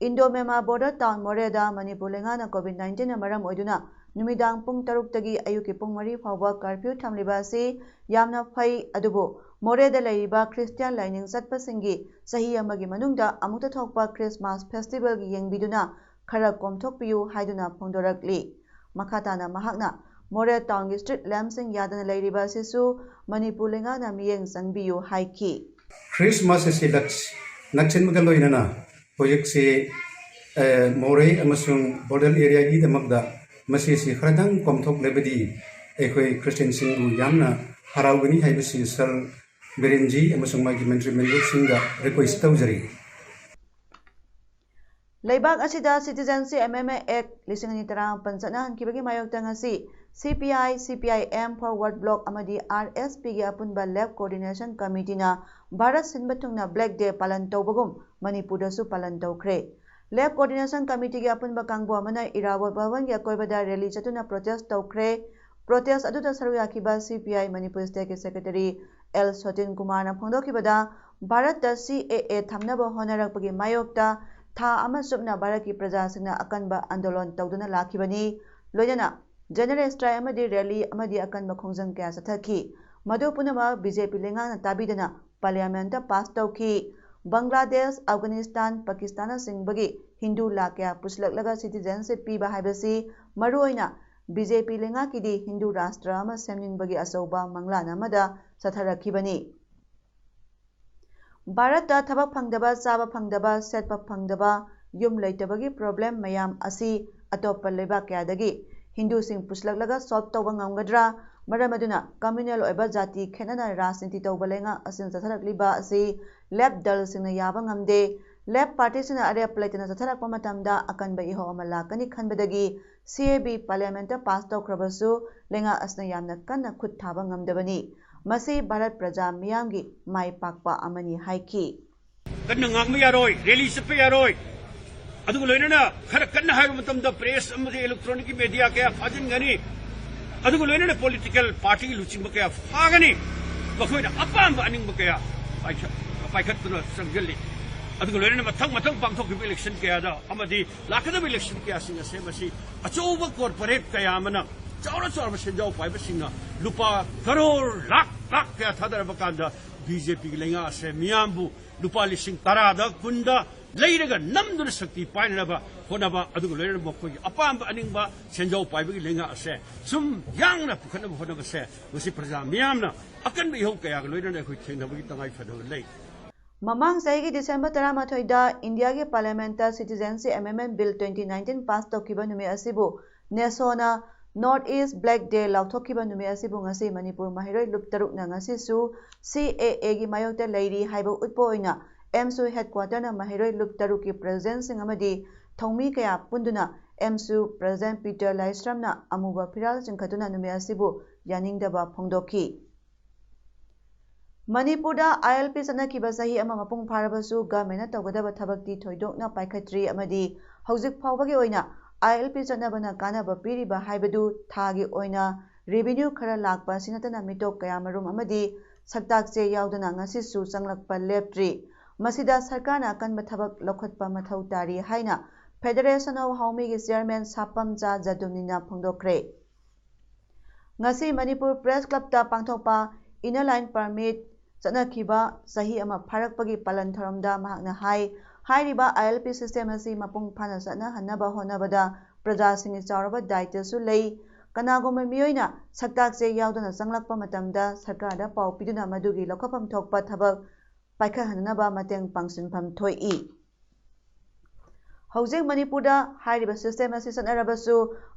ꯏꯟꯗꯣ ꯃꯦꯃꯥ ꯕꯣꯔꯗꯔ ꯇꯥꯎꯟ ꯃꯣꯔꯦꯗ ꯃꯅꯤꯄꯨꯔ ꯂꯩꯉꯥꯛꯅ ꯀꯣꯚꯤꯗ ꯅꯥꯏꯟꯇꯤꯟꯅ ꯃꯔꯝ ꯑꯣꯏꯗꯨꯅ ꯅꯨꯃꯤꯗꯥꯡ ꯄꯨꯡ ꯇꯔꯨꯛꯇꯒꯤ ꯑꯌꯨꯛꯀꯤ ꯄꯨꯡ ꯃꯔꯤ ꯐꯥꯎꯕ ꯀꯔꯐ꯭ꯌꯨ ꯊꯝꯂꯤꯕ ꯑꯁꯤ ꯌꯥꯝꯅ ꯐꯩ, ꯑꯗꯨꯕꯨ ꯃꯣꯔꯦꯗ ꯂꯩꯔꯤꯕ ꯈ꯭ꯔꯤꯁꯇꯤꯌꯥꯟ ꯂꯥꯏꯅꯤꯡ ꯆꯠꯄꯁꯤꯡꯒꯤ ꯆꯍꯤ ꯑꯃꯒꯤ ꯃꯅꯨꯡꯗ ꯑꯃꯨꯛꯇ ꯊꯣꯛꯄ ꯈ꯭ꯔꯤꯁꯃꯥꯁ ꯐꯦꯁꯇꯤꯚꯦꯜꯒꯤ ꯌꯦꯡꯕꯤꯗꯨꯅ ꯈꯔ ꯀꯣꯝꯊꯣꯛꯄꯤꯌꯨ ꯍꯥꯏꯗꯨꯅ ꯐꯣꯡꯗꯣꯔꯛꯂꯤ꯫ ꯃꯈꯥ ꯇꯥꯅ ꯃꯍꯥꯛꯅ ꯃꯣꯔꯦ ꯇꯥꯎꯟꯒꯤ ꯁ꯭ꯇ꯭ꯔꯤꯠ ꯂꯦꯝꯞꯁꯤꯡ ꯌꯥꯗꯅ ꯂꯩꯔꯤꯕ ꯑꯁꯤꯁꯨ ꯃꯅꯤꯄꯨꯔ ꯂꯩꯉꯥꯛꯅ ꯃꯤꯠꯌꯦꯡ ꯆꯪꯕꯤꯌꯨ ꯍꯥꯏꯈꯤ꯫ ꯈ꯭ꯔꯤꯁꯃꯥꯁ ꯑꯁꯤ ꯅꯛꯁ-, ꯅꯛꯁꯤꯟꯕꯒ ꯂꯣꯏꯅꯅ ꯍꯧꯖꯤꯛꯁꯤ, ꯑ, ꯃꯣꯔꯦ ꯑꯃꯁꯨꯡ ꯕꯣꯔꯗꯔ ꯑꯦꯔꯤꯌꯥꯒꯤꯗꯃꯛꯇ ꯃꯁꯤꯁꯤ ꯈꯔꯗꯪ ꯀꯣꯝꯊꯣꯛꯂꯕꯗꯤ ꯑꯩꯈꯣꯏ ꯈ꯭ꯔꯤꯁꯇꯤꯌꯟꯁꯤꯡꯕꯨ ꯌꯥꯝꯅ ꯍꯔꯥꯎꯒꯅꯤ ꯍꯥꯏꯕꯁꯤ ꯁꯥꯔ ꯕꯤꯔꯦꯟꯖꯤ ꯑꯃꯁꯨꯡ ꯃꯥꯒꯤ ꯃꯟꯇ꯭ꯔꯤ ꯃꯟꯗꯜꯁꯤꯡꯗ ꯔꯤꯀ꯭ꯋꯦꯁ ꯇꯧꯖꯔꯤ꯫ ꯂꯩꯕꯥꯛ ꯑꯁꯤꯗ ꯁꯤꯇꯤꯖꯦꯟꯁꯤꯞ ꯑꯦꯃꯦꯟꯃꯦꯟ ꯑꯦꯛ ꯂꯤꯁꯤꯡ ꯑꯅꯤ ꯇꯔꯥꯃꯥꯄꯟ ꯆꯠꯅꯍꯟꯈꯤꯕꯒꯤ ꯃꯥꯌꯣꯛꯇ ꯉꯁꯤ ꯁꯤ ꯄꯤ ꯑꯥꯏ, ꯁꯤ P I M, forward block ꯑꯃꯗꯤ ꯑꯥꯔ ꯑꯦꯁ ꯄꯤꯒꯤ ꯑꯄꯨꯟꯕ ꯂꯦꯐ ꯀꯣꯑꯣꯔꯗꯤꯅꯦꯁꯟ ꯀꯃꯤꯇꯤꯅ ꯚꯥꯔꯠ ꯁꯤꯟꯕ ꯊꯨꯡꯅ ꯕ꯭ꯂꯦꯛ ꯗꯦ ꯄꯥꯂꯟ ꯇꯧꯕꯒꯨꯝ ꯃꯅꯤꯄꯨꯔꯗꯁꯨ ꯄꯥꯂꯟ ꯇꯧꯈ꯭ꯔꯦ꯫ ꯂꯦꯐ ꯀꯣꯑꯣꯔꯗꯤꯅꯦꯁꯟ ꯀꯃꯤꯇꯤꯒꯤ ꯑꯄꯨꯟꯕ ꯀꯥꯡꯕꯨ ꯑꯃꯅ ꯏꯔꯥꯕꯣꯠ ꯚꯕꯟꯒꯤ ꯑꯀꯣꯏꯕꯗ ꯔꯦꯂꯤ ꯆꯠꯇꯨꯅ ꯄ꯭ꯔꯣꯇꯦꯁ ꯇꯧꯈ꯭ꯔꯦ꯫ ꯄ꯭ꯔꯣꯇꯦꯁ ꯑꯗꯨꯗ ꯁꯔꯨꯛ ꯌꯥꯈꯤꯕ ꯁꯤ ꯄꯤ ꯑꯥꯏ ꯃꯅꯤꯄꯨꯔ ꯁ꯭ꯇꯦꯠꯀꯤ ꯁꯦꯀ꯭ꯔꯦꯇꯔꯤ ꯑꯦꯜ ꯁꯣꯇꯤꯟ ꯀꯨꯃꯥꯔꯅ ꯐꯣꯡꯗꯣꯛꯈꯤꯕꯗ, ꯚꯥꯔꯠꯇ ꯁꯤ ꯑꯦ ꯑꯦ ꯊꯝꯅꯕ ꯍꯣꯠꯅꯔꯛꯄꯒꯤ ꯃꯥꯌꯣꯛꯇ ꯊꯥ ꯑꯃ ꯆꯨꯞꯅ ꯚꯥꯔꯠꯀꯤ ꯄ꯭ꯔꯖꯥꯁꯤꯡꯅ ꯑꯀꯟꯕ ꯑꯟꯗꯣꯂꯟ ꯇꯧꯗꯨꯅ ꯂꯥꯛꯈꯤꯕꯅꯤ꯫ ꯂꯣꯏꯅꯅ ꯖꯦꯅꯔꯦꯜ ꯁ꯭ꯇ꯭ꯔꯥꯏꯛ ꯑꯃꯗꯤ ꯔꯦꯂꯤ ꯑꯃꯗꯤ ꯑꯀꯟꯕ ꯈꯣꯡꯖꯪ ꯀꯌꯥ ꯆꯠꯊꯈꯤ꯫ ꯃꯗꯨ ꯄꯨꯝꯅꯃꯛ ꯕꯤ ꯖꯦ ꯄꯤ ꯂꯩꯉꯥꯛꯅ ꯇꯥꯕꯤꯗꯅ ꯄꯥꯔꯂꯤꯌꯥꯃꯦꯟꯠꯇ ꯄꯥꯁ ꯇꯧꯈꯤ꯫ ꯕꯪꯒ꯭ꯂꯥꯗꯦꯁ, ꯑꯐꯒꯥꯅꯤꯁꯇꯥꯟ, ꯄꯥꯀꯤꯁꯇꯥꯟꯅꯆꯤꯡꯕꯒꯤ ꯍꯤꯟꯗꯨ ꯂꯥꯈ ꯀꯌꯥ ꯄꯨꯁꯤꯜꯂꯛꯂꯒ ꯁꯤꯇꯤꯖꯦꯟꯁꯤꯞ ꯄꯤꯕ ꯍꯥꯏꯕꯁꯤ ꯃꯔꯨꯑꯣꯏꯅ ꯕꯤ ꯖꯦ ꯄꯤ ꯂꯩꯉꯥꯛꯀꯤꯗꯤ ꯍꯤꯟꯗꯨ ꯔꯥꯁꯇ꯭ꯔ ꯑꯃ ꯁꯦꯝꯅꯤꯡꯕꯒꯤ ꯑꯆꯧꯕ ꯃꯪꯂꯥꯟ ꯑꯃꯗ ꯆꯠꯊꯔꯛꯈꯤꯕꯅꯤ꯫ ꯚꯥꯔꯠꯇ ꯊꯕꯛ ꯐꯪꯗꯕ, ꯆꯥꯕ ꯐꯪꯗꯕ, ꯁꯦꯠꯄ ꯐꯪꯗꯕ, ꯌꯨꯝ ꯂꯩꯇꯕꯒꯤ ꯄ꯭ꯔꯣꯕ꯭ꯂꯦꯝ ꯃꯌꯥꯝ ꯑꯁꯤ ꯑꯇꯣꯞꯄ ꯂꯩꯕꯥꯛ ꯀꯌꯥꯗꯒꯤ ꯍꯤꯟꯗꯨꯁꯤꯡ ꯄꯨꯁꯤꯜꯂꯛꯂꯒ ꯁꯣꯜꯕ ꯇꯧꯕ ꯉꯝꯒꯗ꯭ꯔꯥ? ꯃꯔꯝ ꯑꯗꯨꯅ ꯀꯝꯃ꯭ꯌꯨꯅꯦꯜ ꯑꯣꯏꯕ ꯖꯥꯇꯤ ꯈꯦꯠꯅꯅ ꯔꯥꯖꯅꯤꯇꯤ ꯇꯧꯕ ꯂꯩꯉꯥꯛ ꯑꯁꯤꯅ ꯆꯠꯊꯔꯛꯂꯤꯕ ꯑꯁꯤ ꯂꯦꯐ ꯗꯜꯁꯤꯡꯅ ꯌꯥꯕ ꯉꯝꯗꯦ꯫ ꯂꯦꯐ ꯄꯥꯔꯇꯤꯁꯤꯡꯅ ꯑꯔꯦꯞꯄ ꯂꯩꯇꯅ ꯆꯠꯊꯔꯛꯄ ꯃꯇꯝꯗ ꯑꯀꯟꯕ ꯏꯍꯧ ꯑꯃ ꯂꯥꯛꯀꯅꯤ ꯈꯟꯕꯗꯒꯤ ꯁꯤ ꯑꯦ ꯕꯤ ꯄꯥꯔꯂꯤꯌꯥꯃꯦꯟꯠꯇ ꯄꯥꯁ ꯇꯧꯈ꯭ꯔꯕꯁꯨ ꯂꯩꯉꯥꯛ ꯑꯁꯤꯅ ꯌꯥꯝꯅ ꯀꯟꯅ ꯈꯨꯠ ꯊꯥꯕ ꯉꯝꯗꯕꯅꯤ꯫ ꯃꯁꯤ ꯚꯥꯔꯠ ꯄ꯭ꯔꯖꯥ ꯃꯤꯌꯥꯝꯒꯤ ꯃꯥꯏ ꯄꯥꯛꯄ ꯑꯃꯅꯤ ꯍꯥꯏꯈꯤ꯫ ꯀꯟꯅ ꯉꯥꯡꯕ ꯌꯥꯔꯣꯏ, ꯔꯦꯂꯤ ꯆꯠꯄ ꯌꯥꯔꯣꯏ꯫ ꯑꯗꯨꯒ ꯂꯣꯏꯅꯅ ꯈꯔ ꯀꯟꯅ ꯍꯥꯏꯕ ꯃꯇꯝꯗ ꯄ꯭ꯔꯦꯁ ꯑꯃꯗꯤ ꯏꯂꯦꯛꯇ꯭ꯔꯣꯅꯤꯛꯀꯤ ꯃꯦꯗꯤꯌꯥ ꯀꯌꯥ ꯐꯥꯖꯤꯟꯒꯅꯤ꯫ ꯑꯗꯨꯒ ꯂꯣꯏꯅꯅ ꯄꯣꯂꯤꯇꯤꯀꯦꯜ ꯄꯥꯔꯇꯤ ꯂꯨꯆꯤꯡꯕ ꯀꯌꯥ ꯐꯥꯒꯅꯤ꯫ ꯃꯈꯣꯏꯅ ꯑꯄꯥꯝꯕ ꯑꯅꯤꯡꯕ ꯀꯌꯥ ꯄꯥꯏꯈꯠ-, ꯄꯥꯏꯈꯠꯇꯨꯅ ꯆꯪꯁꯤꯜꯂꯤ꯫ ꯑꯗꯨꯒ ꯂꯣꯏꯅꯅ ꯃꯊꯪ ꯃꯊꯪ ꯄꯥꯡꯊꯣꯛꯈꯤꯕ ꯏꯂꯦꯛꯁꯟ ꯀꯌꯥꯗ ꯑꯃꯗꯤ ꯂꯥꯛꯀꯗꯕ ꯏꯂꯦꯛꯁꯟ ꯀꯌꯥꯁꯤꯡ ꯑꯁꯦ ꯃꯁꯤ ꯑꯆꯧꯕ ꯀꯣꯔꯄꯣꯔꯦꯠ ꯀꯌꯥ ꯑꯃꯅ ꯆꯥꯎꯔ ꯆꯥꯎꯔꯕ ꯁꯦꯟꯖꯥꯎ ꯄꯥꯏꯕꯁꯤꯡꯅ ꯂꯨꯄꯥ ꯀꯔꯣꯔ ꯂꯥꯛ ꯂꯥꯛ ꯀꯌꯥ ꯊꯥꯗꯔꯕ ꯀꯥꯟꯗ ꯕꯤ ꯖꯦ ꯄꯤꯒꯤ ꯂꯩꯉꯥꯛ ꯑꯁꯦ ꯃꯤꯌꯥꯝꯕꯨ ꯂꯨꯄꯥ ꯂꯤꯁꯤꯡ ꯇꯔꯥꯗ ꯀꯨꯟꯗ ꯂꯩꯔꯒ ꯅꯝꯗꯨꯅ ꯁꯛꯇꯤ ꯄꯥꯏꯅꯅꯕ ꯍꯣꯠꯅꯕ, ꯑꯗꯨꯒ ꯂꯣꯏꯅꯅ ꯃꯈꯣꯏꯒꯤ ꯑꯄꯥꯝꯕ ꯑꯅꯤꯡꯕ ꯁꯦꯟꯖꯥꯎ ꯄꯥꯏꯕꯒꯤ ꯂꯩꯉꯥꯛ ꯑꯁꯦ ꯁꯨꯝ ꯌꯥꯡꯅ ꯄꯨꯈꯠꯅꯕ ꯍꯣꯠꯅꯕꯁꯦ ꯃꯁꯤ ꯄ꯭ꯔꯖꯥ ꯃꯤꯌꯥꯝꯅ ꯑꯀꯟꯕ ꯏꯍꯧ ꯀꯌꯥꯒ ꯂꯣꯏꯅꯅ ꯑꯩꯈꯣꯏ ꯊꯦꯡꯅꯕꯒꯤ ꯇꯉꯥꯏ ꯐꯗꯕ ꯂꯩ꯫ ꯃꯃꯥꯡ ꯆꯍꯤꯒꯤ ꯗꯤꯁꯦꯝꯕꯔ ꯇꯔꯥꯃꯥꯊꯣꯏꯗ ꯏꯟꯗꯤꯌꯥꯒꯤ ꯄꯥꯔꯂꯤꯌꯥꯃꯦꯟꯠꯇ citizenship amendment bill twenty nineteen pass ꯇꯧꯈꯤꯕ ꯅꯨꯃꯤꯠ ꯑꯁꯤꯕꯨ ꯅꯦꯁꯣꯅ ꯅꯣꯔꯠ ꯏꯁ ꯕ꯭ꯂꯦꯛ ꯗꯦ ꯂꯥꯎꯊꯣꯛꯈꯤꯕ ꯅꯨꯃꯤꯠ ꯑꯁꯤꯕꯨ ꯉꯁꯤ ꯃꯅꯤꯄꯨꯔ ꯃꯍꯩꯔꯣꯏ ꯂꯨꯞ ꯇꯔꯨꯛꯅ ꯉꯁꯤꯁꯨ ꯁꯤ ꯑꯦ ꯑꯦꯒꯤ ꯃꯥꯌꯣꯛꯇ ꯂꯩꯔꯤ ꯍꯥꯏꯕ ꯎꯠꯄ ꯑꯣꯏꯅ ꯑꯦꯝꯁꯨ ꯍꯦꯗꯀ꯭ꯋꯥꯇꯔꯅ ꯃꯍꯩꯔꯣꯏ ꯂꯨꯞ ꯇꯔꯨꯛꯀꯤ ꯄ꯭ꯔꯁꯤꯗꯦꯟꯠꯁꯤꯡ ꯑꯃꯗꯤ ꯊꯧꯃꯤ ꯀꯌꯥ ꯄꯨꯟꯗꯨꯅ ꯑꯦꯝꯁꯨ ꯄ꯭ꯔꯁꯤꯗꯦꯟꯠ ꯄꯤꯇꯔ ꯂꯥꯏꯁ꯭ꯔꯝꯅ ꯑꯃꯨꯕ ꯐꯤꯔꯥꯜ ꯆꯤꯡꯈꯠꯇꯨꯅ ꯅꯨꯃꯤꯠ ꯑꯁꯤꯕꯨ ꯌꯥꯅꯤꯡꯗꯕ ꯐꯣꯡꯗꯣꯛꯈꯤ꯫ ꯃꯅꯤꯄꯨꯔꯗ ꯑꯥꯏ ꯑꯦꯜ ꯄꯤ ꯆꯠꯅꯈꯤꯕ ꯆꯍꯤ ꯑꯃ ꯃꯄꯨꯡ ꯐꯥꯔꯕꯁꯨ ꯒꯚꯔꯟꯃꯦꯟꯠꯅ ꯇꯧꯒꯗꯕ ꯊꯕꯛꯇꯤ ꯊꯣꯏꯗꯣꯛꯅ ꯄꯥꯏꯈꯠꯇ꯭ꯔꯤ ꯑꯃꯗꯤ ꯍꯧꯖꯤꯛ ꯐꯥꯎꯕꯒꯤ ꯑꯣꯏꯅ ꯑꯥꯏ ꯑꯦꯜ ꯄꯤ ꯆꯠꯅꯕꯅ ꯀꯥꯟꯅꯕ ꯄꯤꯔꯤꯕ ꯍꯥꯏꯕꯗꯨ ꯊꯥꯒꯤ ꯑꯣꯏꯅ ꯔꯦꯚꯤꯅ꯭ꯌꯨ ꯈꯔ ꯂꯥꯛꯄ ꯑꯁꯤ ꯅꯠꯇꯅ ꯃꯤꯇꯣꯞ ꯀꯌꯥꯃꯔꯨꯝ ꯑꯃꯗꯤ ꯁꯛꯇꯥꯛ ꯆꯦ ꯌꯥꯎꯗꯅ ꯉꯁꯤꯁꯨ ꯆꯪꯂꯛꯄ ꯂꯦꯞꯇ꯭ꯔꯤ꯫ ꯃꯁꯤꯗ ꯁꯔꯀꯥꯔꯅ ꯑꯀꯟꯕ ꯊꯕꯛ ꯂꯧꯈꯠꯄ ꯃꯊꯧ ꯇꯥꯔꯤ ꯍꯥꯏꯅ ꯐꯦꯗꯔꯦꯁꯟ ꯑꯣꯐ ꯍꯥꯎꯃꯤꯒꯤ ꯆꯤꯌꯥꯔꯃꯦꯟ ꯁꯥꯄꯝꯆꯥ ꯖꯗꯨꯝꯅꯤꯅ ꯐꯣꯡꯗꯣꯛꯈ꯭ꯔꯦ꯫ ꯉꯁꯤ ꯃꯅꯤꯄꯨꯔ ꯄ꯭ꯔꯦꯁ ꯀ꯭ꯂꯕꯇ ꯄꯥꯡꯊꯣꯛꯄ ꯏꯟꯅꯔ ꯂꯥꯏꯟ ꯄꯔꯃꯤꯠ ꯆꯠꯅꯈꯤꯕ ꯆꯍꯤ ꯑꯃ ꯐꯥꯔꯛꯄꯒꯤ ꯄꯥꯂꯟ ꯊꯧꯔꯝꯗ ꯃꯍꯥꯛꯅ ꯍꯥꯏ, ꯍꯥꯏꯔꯤꯕ ꯑꯥꯏ ꯑꯦꯜ ꯄꯤ ꯁꯤꯁꯇꯦꯝ ꯑꯁꯤ ꯃꯄꯨꯡ ꯐꯥꯅ ꯆꯠꯅꯍꯟꯅꯕ ꯍꯣꯠꯅꯕꯗ ꯄ꯭ꯔꯖꯥꯁꯤꯡꯒꯤ ꯆꯥꯎꯔꯕ ꯗꯥꯌꯤꯠꯇꯁꯨ ꯂꯩ꯫ ꯀꯅꯥꯒꯨꯝꯕ ꯃꯤꯑꯣꯏꯅ ꯁꯛꯇꯥꯛ ꯆꯦ ꯌꯥꯎꯗꯅ ꯆꯪꯂꯛꯄ ꯃꯇꯝꯗ ꯁꯔꯀꯥꯔꯗ ꯄꯥꯎ ꯄꯤꯗꯨꯅ ꯃꯗꯨꯒꯤ ꯂꯧꯈꯠꯐꯝ ꯊꯣꯛꯄ ꯊꯕꯛ ꯄꯥꯏꯈꯠꯍꯟꯅꯕ ꯃꯇꯦꯡ ꯄꯥꯡꯁꯤꯟꯐꯝ ꯊꯣꯛꯏ꯫ ꯍꯧꯖꯤꯛ ꯃꯅꯤꯄꯨꯔꯗ ꯍꯥꯏꯔꯤꯕ ꯁꯤꯁꯇꯦꯝ ꯑꯁꯤ ꯆꯠꯅꯔꯕꯁꯨ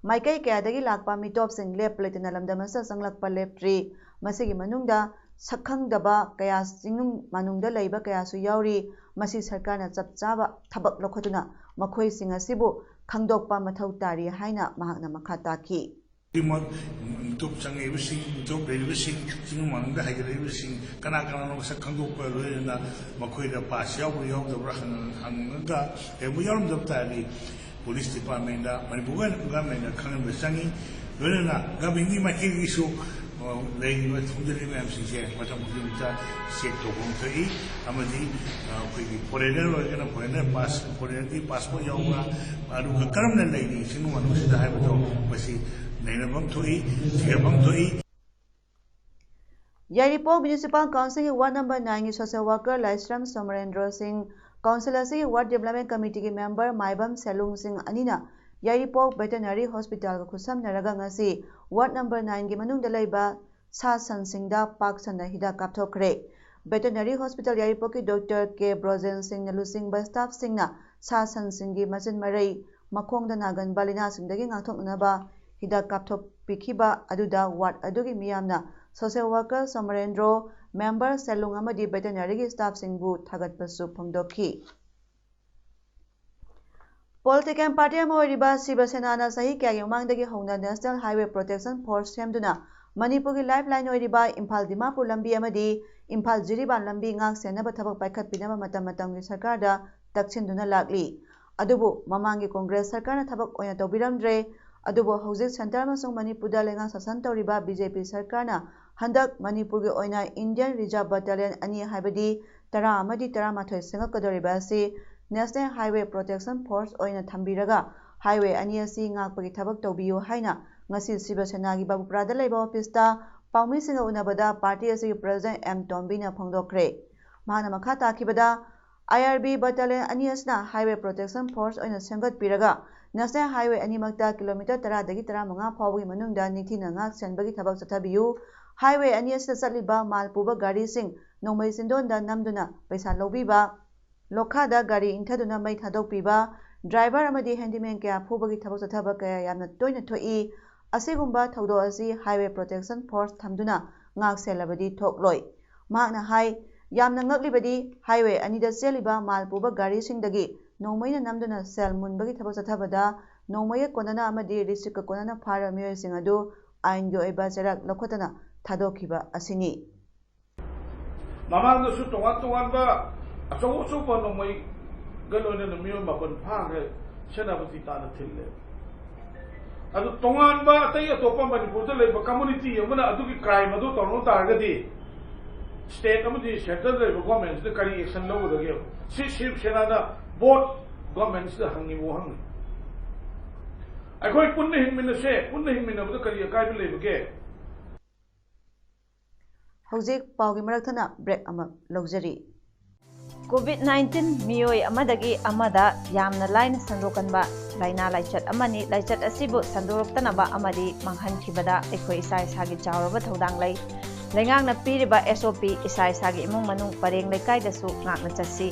ꯃꯥꯏꯀꯩ ꯀꯌꯥꯗꯒꯤ ꯂꯥꯛꯄ ꯃꯤꯇꯣꯞꯁꯤꯡ ꯂꯦꯞꯄ ꯂꯩꯇꯅ ꯂꯝꯗꯝ ꯑꯁꯤꯗ ꯆꯪꯂꯛꯄ ꯂꯦꯞꯇ꯭ꯔꯤ꯫ ꯃꯁꯤꯒꯤ ꯃꯅꯨꯡꯗ ꯁꯛꯈꯪꯗꯕ ꯀꯌꯥ ꯆꯤꯡꯅꯨꯡ ꯃꯥꯅꯨꯡꯗ ꯂꯩꯕ ꯀꯌꯥꯁꯨ ꯌꯥꯎꯔꯤ꯫ ꯃꯁꯤ ꯁꯔꯀꯥꯔꯅ ꯆꯞ ꯆꯥꯕ ꯊꯕꯛ ꯂꯧꯈꯠꯇꯨꯅ ꯃꯈꯣꯏꯁꯤꯡ ꯑꯁꯤꯕꯨ ꯈꯪꯗꯣꯛꯄ ꯃꯊꯧ ꯇꯥꯔꯤ ꯍꯥꯏꯅ ꯃꯍꯥꯛꯅ ꯃꯈꯥ ꯇꯥꯈꯤ꯫ ꯈꯨꯗꯤꯡꯃꯛ ꯃꯤꯇꯣꯞ ꯆꯪꯉꯛꯏꯕꯁꯤꯡ, ꯃꯤꯇꯣꯞ ꯂꯩꯔꯤꯕꯁꯤꯡ, ꯆꯤꯡ ꯃꯥꯡꯗ ꯍꯥꯏꯒꯠꯂꯛꯏꯕꯁꯤꯡ ꯀꯅꯥ ꯀꯅꯥꯅꯣ ꯃꯁꯛ ꯈꯪꯗꯣꯛꯄ ꯂꯣꯏꯅꯅ ꯃꯈꯣꯏꯗ ꯄꯥꯁ ꯌꯥꯎꯕ꯭ꯔꯥ ꯌꯥꯎꯗꯕ꯭ꯔꯥ ꯍꯪ-, ꯍꯪꯉꯒ ꯀꯔꯤꯒꯨꯝꯕ ꯌꯥꯎꯔꯝꯗꯕ ꯇꯥꯔꯗꯤ ꯄꯨꯂꯤꯁ ꯗꯤꯄꯥꯔꯠꯃꯦꯟꯗ, ꯃꯅꯤꯄꯨꯔ ꯒꯚꯔꯟꯃꯦꯟꯗ ꯈꯪꯍꯟꯕ ꯆꯪꯉꯤ꯫ ꯂꯣꯏꯅꯅ ꯒꯚꯔꯟꯃꯦꯟꯒꯤ ꯃꯥꯏꯀꯩꯗꯒꯤꯁꯨ ꯂꯩꯔꯤꯕ ꯊꯣꯡꯖꯤꯜꯂꯤꯕ ꯃꯌꯥꯝꯁꯤꯡꯁꯦ ꯃꯇꯝ ꯈꯨꯗꯤꯡꯃꯛꯇ ꯆꯦꯛ ꯇꯧꯕ ꯑꯃ ꯊꯣꯛꯏ꯫ ꯑꯃꯗꯤ ꯑꯩꯈꯣꯏꯒꯤ ꯐꯣꯔꯦꯅꯔ ꯑꯣꯏꯔꯒꯅ ꯐꯣꯔꯦꯅꯔ ꯄꯥꯁ, ꯐꯣꯔꯦꯅꯔꯒꯤ ꯄꯥꯁꯄꯣꯔꯠ ꯌꯥꯎꯕ꯭ꯔꯥ, ꯑꯗꯨꯒ ꯀꯔꯝꯅ ꯂꯩꯔꯤ ꯏꯁꯤꯡ ꯃꯅꯨꯡꯁꯤꯗ ꯍꯥꯏꯕꯗꯣ ꯃꯁꯤ ꯅꯩꯅꯕ ꯑꯃ ꯊꯣꯛꯏ, ꯊꯤꯒꯠꯄ ꯑꯃ ꯊꯣꯛꯏ꯫ ꯌꯥꯏꯔꯤꯄꯣꯛ ꯃ꯭ꯌꯨꯅꯤꯁꯤꯄꯥꯜ ꯀꯥꯎꯟꯁꯤꯜꯒꯤ ꯋꯥꯔꯗ ꯅꯝꯕꯔ ꯅꯥꯏꯟꯒꯤ ꯁꯣꯁꯤꯌꯦꯜ ꯋꯥꯔꯀꯔ ꯂꯥꯏꯁ꯭ꯔꯝ ꯁꯣꯃꯔꯦꯟꯗ꯭ꯔꯣ ꯁꯤꯡ, ꯀꯥꯎꯟꯁꯤꯜ ꯑꯁꯤꯒꯤ ꯋꯥꯔꯗ ꯗꯤꯕꯦꯂꯞꯃꯦꯟ ꯀꯃꯤꯇꯤꯒꯤ ꯃꯦꯝꯕꯔ ꯃꯥꯏꯕꯝ ꯁꯦꯂꯨꯡ ꯁꯤꯡ ꯑꯅꯤꯅ ꯌꯥꯏꯔꯤꯄꯣꯛ ꯚꯦꯇꯦꯅꯔꯤ ꯍꯣꯁꯄꯤꯇꯥꯜꯒ ꯈꯨꯠꯁꯝꯅꯔꯒ ꯉꯁꯤ ꯋꯥꯔꯗ ꯅꯝꯕꯔ ꯅꯥꯏꯟꯒꯤ ꯃꯅꯨꯡꯗ ꯂꯩꯕ ꯁꯥ ꯁꯟꯁꯤꯡꯗ ꯄꯥꯛ ꯁꯟꯅ ꯍꯤꯗꯥꯛ ꯀꯥꯞꯊꯣꯛꯈ꯭ꯔꯦ꯫ ꯚꯦꯇꯦꯅꯔꯤ ꯍꯣꯁꯄꯤꯇꯥꯜ ꯌꯥꯏꯔꯤꯄꯣꯛꯀꯤ ꯗꯣꯛꯇꯔ ꯀꯦ ꯕ꯭ꯔꯣꯖꯦꯟ ꯁꯤꯡꯅ ꯂꯨꯆꯤꯡꯕ ꯁ꯭ꯇꯥꯐꯁꯤꯡꯅ ꯁꯥ ꯁꯟꯁꯤꯡꯒꯤ ꯃꯆꯤꯟ ꯃꯔꯩ, ꯃꯈꯣꯡꯗ ꯅꯥꯒꯟꯕ ꯂꯥꯏꯅꯥꯁꯤꯡꯗꯒꯤ ꯉꯥꯛꯊꯣꯛꯅꯅꯕ ꯍꯤꯗꯥꯛ ꯀꯥꯞꯊꯣꯛꯄꯤꯈꯤꯕ ꯑꯗꯨꯗ ꯋꯥꯔꯗ ꯑꯗꯨꯒꯤ ꯃꯤꯌꯥꯝꯅ ꯁꯣꯁꯤꯌꯦꯜ ꯋꯥꯔꯀꯔ ꯁꯣꯃꯔꯦꯟꯗ꯭ꯔꯣ, ꯃꯦꯝꯕꯔ ꯁꯦꯂꯨꯡ ꯑꯃꯗꯤ ꯚꯦꯇꯦꯅꯔꯤꯒꯤ ꯁ꯭ꯇꯥꯐꯁꯤꯡꯕꯨ ꯊꯥꯒꯠꯄꯁꯨ ꯐꯣꯡꯗꯣꯛꯈꯤ꯫ ꯄꯣꯂꯤꯇꯤꯀꯦꯜ ꯄꯥꯔꯇꯤ ꯑꯃ ꯑꯣꯏꯔꯤꯕ ꯁꯤꯕ ꯁꯦꯅꯥꯅ ꯆꯍꯤ ꯀꯌꯥꯒꯤ ꯃꯃꯥꯡꯗꯒꯤ ꯍꯧꯅ ꯅꯦꯁꯅꯦꯜ ꯍꯥꯏꯋꯦ ꯄ꯭ꯔꯣꯇꯦꯛꯁꯟ ꯐꯣꯔꯁ ꯁꯦꯝꯗꯨꯅ ꯃꯅꯤꯄꯨꯔꯒꯤ ꯂꯥꯏꯐ ꯂꯥꯏꯟ ꯑꯣꯏꯔꯤꯕ ꯏꯝꯐꯥꯜ ꯗꯤꯃꯥꯄꯨꯔ ꯂꯝꯕꯤ ꯑꯃꯗꯤ ꯏꯝꯐꯥꯜ ꯖꯤꯔꯤꯕꯥꯝ ꯂꯝꯕꯤ ꯉꯥꯛ ꯁꯦꯟꯅꯕ ꯊꯕꯛ ꯄꯥꯏꯈꯠꯄꯤꯅꯕ ꯃꯇꯝ ꯃꯇꯝꯒꯤ ꯁꯔꯀꯥꯔꯗ ꯇꯛꯁꯤꯟꯗꯨꯅ ꯂꯥꯛꯂꯤ꯫ ꯑꯗꯨꯕꯨ ꯃꯃꯥꯡꯒꯤ ꯀꯣꯡꯒ꯭ꯔꯦꯁ ꯁꯔꯀꯥꯔꯅ ꯊꯕꯛ ꯑꯣꯏꯅ ꯇꯧꯕꯤꯔꯝꯗ꯭ꯔꯦ꯫ ꯑꯗꯨꯕꯨ ꯍꯧꯖꯤꯛ ꯁꯦꯟꯇꯔ ꯑꯃꯁꯨꯡ ꯃꯅꯤꯄꯨꯔꯗ ꯂꯩꯉꯥꯛ ꯁꯥꯁꯟ ꯇꯧꯔꯤꯕ ꯕꯤ ꯖꯦ ꯄꯤ ꯁꯔꯀꯥꯔꯅ ꯍꯟꯗꯛ ꯃꯅꯤꯄꯨꯔꯒꯤ ꯑꯣꯏꯅ ꯏꯟꯗꯤꯌꯟ ꯔꯤꯖꯥꯔꯚ ꯕꯠꯇꯥꯂꯤꯌꯟ ꯑꯅꯤ ꯍꯥꯏꯕꯗꯤ ꯇꯔꯥ ꯑꯃꯗꯤ ꯇꯔꯥꯃꯥꯊꯣꯏ ꯁꯦꯝꯒꯠꯀꯗꯧꯔꯤꯕ ꯑꯁꯤ ꯅꯦꯁꯅꯦꯜ ꯍꯥꯏꯋꯦ ꯄ꯭ꯔꯣꯇꯦꯛꯁꯟ ꯐꯣꯔꯁ ꯑꯣꯏꯅ ꯊꯝꯕꯤꯔꯒ ꯍꯥꯏꯋꯦ ꯑꯅꯤ ꯑꯁꯤ ꯉꯥꯛꯄꯒꯤ ꯊꯕꯛ ꯇꯧꯕꯤꯌꯨ ꯍꯥꯏꯅ ꯉꯁꯤ ꯁꯤꯕ ꯁꯦꯅꯥꯒꯤ ꯕꯥꯕꯨꯄꯨꯔꯥꯗ ꯂꯩꯕ ꯑꯣꯐꯤꯁꯇ ꯄꯥꯎꯃꯤꯁꯤꯡꯒ ꯎꯅꯕꯗ ꯄꯥꯔꯇꯤ ꯑꯁꯤꯒꯤ ꯄ꯭ꯔꯦꯁꯤꯗꯦꯟꯠ ꯑꯦꯝ ꯇꯣꯝꯕꯤꯅ ꯐꯣꯡꯗꯣꯛꯈ꯭ꯔꯦ꯫ ꯃꯍꯥꯛꯅ ꯃꯈꯥ ꯇꯥꯈꯤꯕꯗ, ꯑꯥꯏ ꯑꯥꯔ ꯕꯤ ꯕꯠꯇꯥꯂꯤꯌꯟ ꯑꯅꯤ ꯑꯁꯤꯅ ꯍꯥꯏꯋꯦ ꯄ꯭ꯔꯣꯇꯦꯛꯁꯟ ꯐꯣꯔꯁ ꯑꯣꯏꯅ ꯁꯦꯝꯒꯠꯄꯤꯔꯒ ꯅꯦꯁꯅꯦꯜ ꯍꯥꯏꯋꯦ ꯑꯅꯤꯃꯛꯇ ꯀꯤꯂꯣꯃꯤꯇꯔ ꯇꯔꯥꯗꯒꯤ ꯇꯔꯥꯃꯉꯥ ꯐꯥꯎꯕꯒꯤ ꯃꯅꯨꯡꯗ ꯅꯤꯡꯊꯤꯅ ꯉꯥꯛ ꯁꯦꯟꯕꯒꯤ ꯊꯕꯛ ꯆꯠꯊꯕꯤꯌꯨ꯫ ꯍꯥꯏꯋꯦ ꯑꯅꯤ ꯑꯁꯤꯗ ꯆꯠꯂꯤꯕ ꯃꯥꯜ ꯄꯨꯕ ꯒꯥꯔꯤꯁꯤꯡ ꯅꯣꯡꯃꯩ ꯆꯤꯟꯗꯣꯟꯗ ꯅꯝꯗꯨꯅ ꯄꯩꯁꯥ ꯂꯧꯕꯤꯕ, ꯂꯣꯈꯥꯗ ꯒꯥꯔꯤ ꯏꯟꯊꯗꯨꯅ ꯃꯩ ꯊꯥꯗꯣꯛꯄꯤꯕ, ꯗ꯭ꯔꯥꯏꯚꯔ ꯑꯃꯗꯤ ꯍꯦꯟꯗꯤꯃꯦꯟ ꯀꯌꯥ ꯐꯨꯕꯒꯤ ꯊꯕꯛ ꯆꯠꯊꯕ ꯀꯌꯥ ꯌꯥꯝꯅ ꯇꯣꯏꯅ ꯊꯣꯛꯏ꯫ ꯑꯁꯤꯒꯨꯝꯕ ꯊꯧꯗꯣꯛ ꯑꯁꯤ ꯍꯥꯏꯋꯦ ꯄ꯭ꯔꯣꯇꯦꯛꯁꯟ ꯐꯣꯔꯁ ꯊꯝꯗꯨꯅ ꯉꯥꯛ ꯁꯦꯜꯂꯕꯗꯤ ꯊꯣꯛꯂꯣꯏ꯫ ꯃꯍꯥꯛꯅ ꯍꯥꯏ, ꯌꯥꯝꯅ ꯉꯛꯂꯤꯕꯗꯤ ꯍꯥꯏꯋꯦ ꯑꯅꯤꯗ ꯆꯦꯜꯂꯤꯕ ꯃꯥꯜ ꯄꯨꯕ ꯒꯥꯔꯤꯁꯤꯡꯗꯒꯤ ꯅꯣꯡꯃꯩꯅ ꯅꯝꯗꯨꯅ ꯁꯦꯜ ꯃꯨꯟꯕꯒꯤ ꯊꯕꯛ ꯆꯠꯊꯕꯗ ꯅꯣꯡꯃꯩꯒ ꯀꯣꯟꯅꯅ ꯑꯃꯗꯤ ꯔꯤꯁꯤꯠꯀ ꯀꯣꯟꯅꯅ ꯐꯥꯔꯕ ꯃꯤꯑꯣꯏꯁꯤꯡ ꯑꯗꯨ ꯑꯥꯏꯟꯒꯤ ꯑꯣꯏꯕ ꯆꯩꯔꯥꯛ ꯂꯧꯈꯠꯇꯅ ꯊꯥꯗꯣꯛꯈꯤꯕ ꯑꯁꯤꯅꯤ꯫ ꯃꯃꯥꯡꯗꯁꯨ ꯇꯣꯉꯥꯟ ꯇꯣꯉꯥꯟꯕ ꯑꯆꯧ ꯑꯆꯧꯕ ꯅꯣꯡꯃꯩꯒ ꯂꯣꯏꯅꯅ ꯃꯤꯑꯣꯏ ꯃꯥꯄꯟ ꯐꯥꯈ꯭ꯔꯦ, ꯁꯦꯅꯥꯄꯇꯤ ꯇꯥꯟꯅ ꯊꯤꯜꯂꯦ꯫ ꯑꯗꯨ ꯇꯣꯉꯥꯟꯕ ꯑꯇꯩ ꯑꯇꯣꯞꯄ ꯃꯅꯤꯄꯨꯔꯗ ꯂꯩꯕ ꯀꯝꯃꯨꯅꯤꯇꯤ ꯑꯃꯅ ꯑꯗꯨꯒꯤ ꯀ꯭ꯔꯥꯏꯝ ꯑꯗꯨ ꯇꯧꯔꯝ ꯇꯥꯔꯒꯗꯤ ꯁ꯭ꯇꯦꯠ ꯑꯃꯗꯤ ꯁꯦꯟꯇ꯭ꯔꯗ ꯂꯩꯕ ꯒꯣꯔꯃꯦꯟꯁꯤꯗ ꯀꯔꯤ ꯑꯦꯛꯁꯟ ꯂꯧꯒꯗꯒꯦ? ꯁꯤ ꯁꯤꯕ ꯁꯦꯅꯥꯅ ꯕꯣꯠ ꯒꯣꯔꯃꯦꯟꯁꯤꯗ ꯍꯪꯉꯤꯕ ꯋꯥꯍꯪꯅꯤ꯫ ꯑꯩꯈꯣꯏ ꯄꯨꯟꯅ ꯍꯤꯡꯃꯤꯟꯅꯁꯦ, ꯄꯨꯟꯅ ꯍꯤꯡꯃꯤꯟꯅꯕꯗ ꯀꯔꯤ ꯑꯀꯥꯏꯕ ꯂꯩꯕꯒꯦ? ꯍꯧꯖꯤꯛ ꯄꯥꯎꯒꯤ ꯃꯔꯛ ꯊꯠꯅ ꯕ꯭ꯔꯦꯛ ꯑꯃ ꯂꯧꯖꯔꯤ꯫ ꯀꯣꯚꯤꯗ ꯅꯥꯏꯟꯇꯤꯟ ꯃꯤꯑꯣꯏ ꯑꯃꯗꯒꯤ ꯑꯃꯗ ꯌꯥꯝꯅ ꯂꯥꯏꯅ ꯁꯟꯗꯣꯛꯀꯟꯕ ꯂꯥꯏꯅꯥ ꯂꯥꯏꯆꯠ ꯑꯃꯅꯤ꯫ ꯂꯥꯏꯆꯠ ꯑꯁꯤꯕꯨ ꯁꯟꯗꯣꯔꯛꯇꯅꯕ ꯑꯃꯗꯤ ꯃꯥꯡꯍꯟꯈꯤꯕꯗ ꯑꯩꯈꯣꯏ ꯏꯁꯥ ꯏꯁꯥꯒꯤ ꯆꯥꯎꯔꯕ ꯊꯧꯗꯥꯡ ꯂꯩ꯫ ꯂꯩꯉꯥꯛꯅ ꯄꯤꯔꯤꯕ ꯑꯦꯁ ꯑꯣ ꯄꯤ ꯏꯁꯥ ꯏꯁꯥꯒꯤ ꯏꯃꯨꯡ ꯃꯅꯨꯡ ꯄꯔꯦꯡ ꯂꯩꯀꯥꯏꯗꯁꯨ ꯉꯥꯛꯅ ꯆꯠꯁꯤ꯫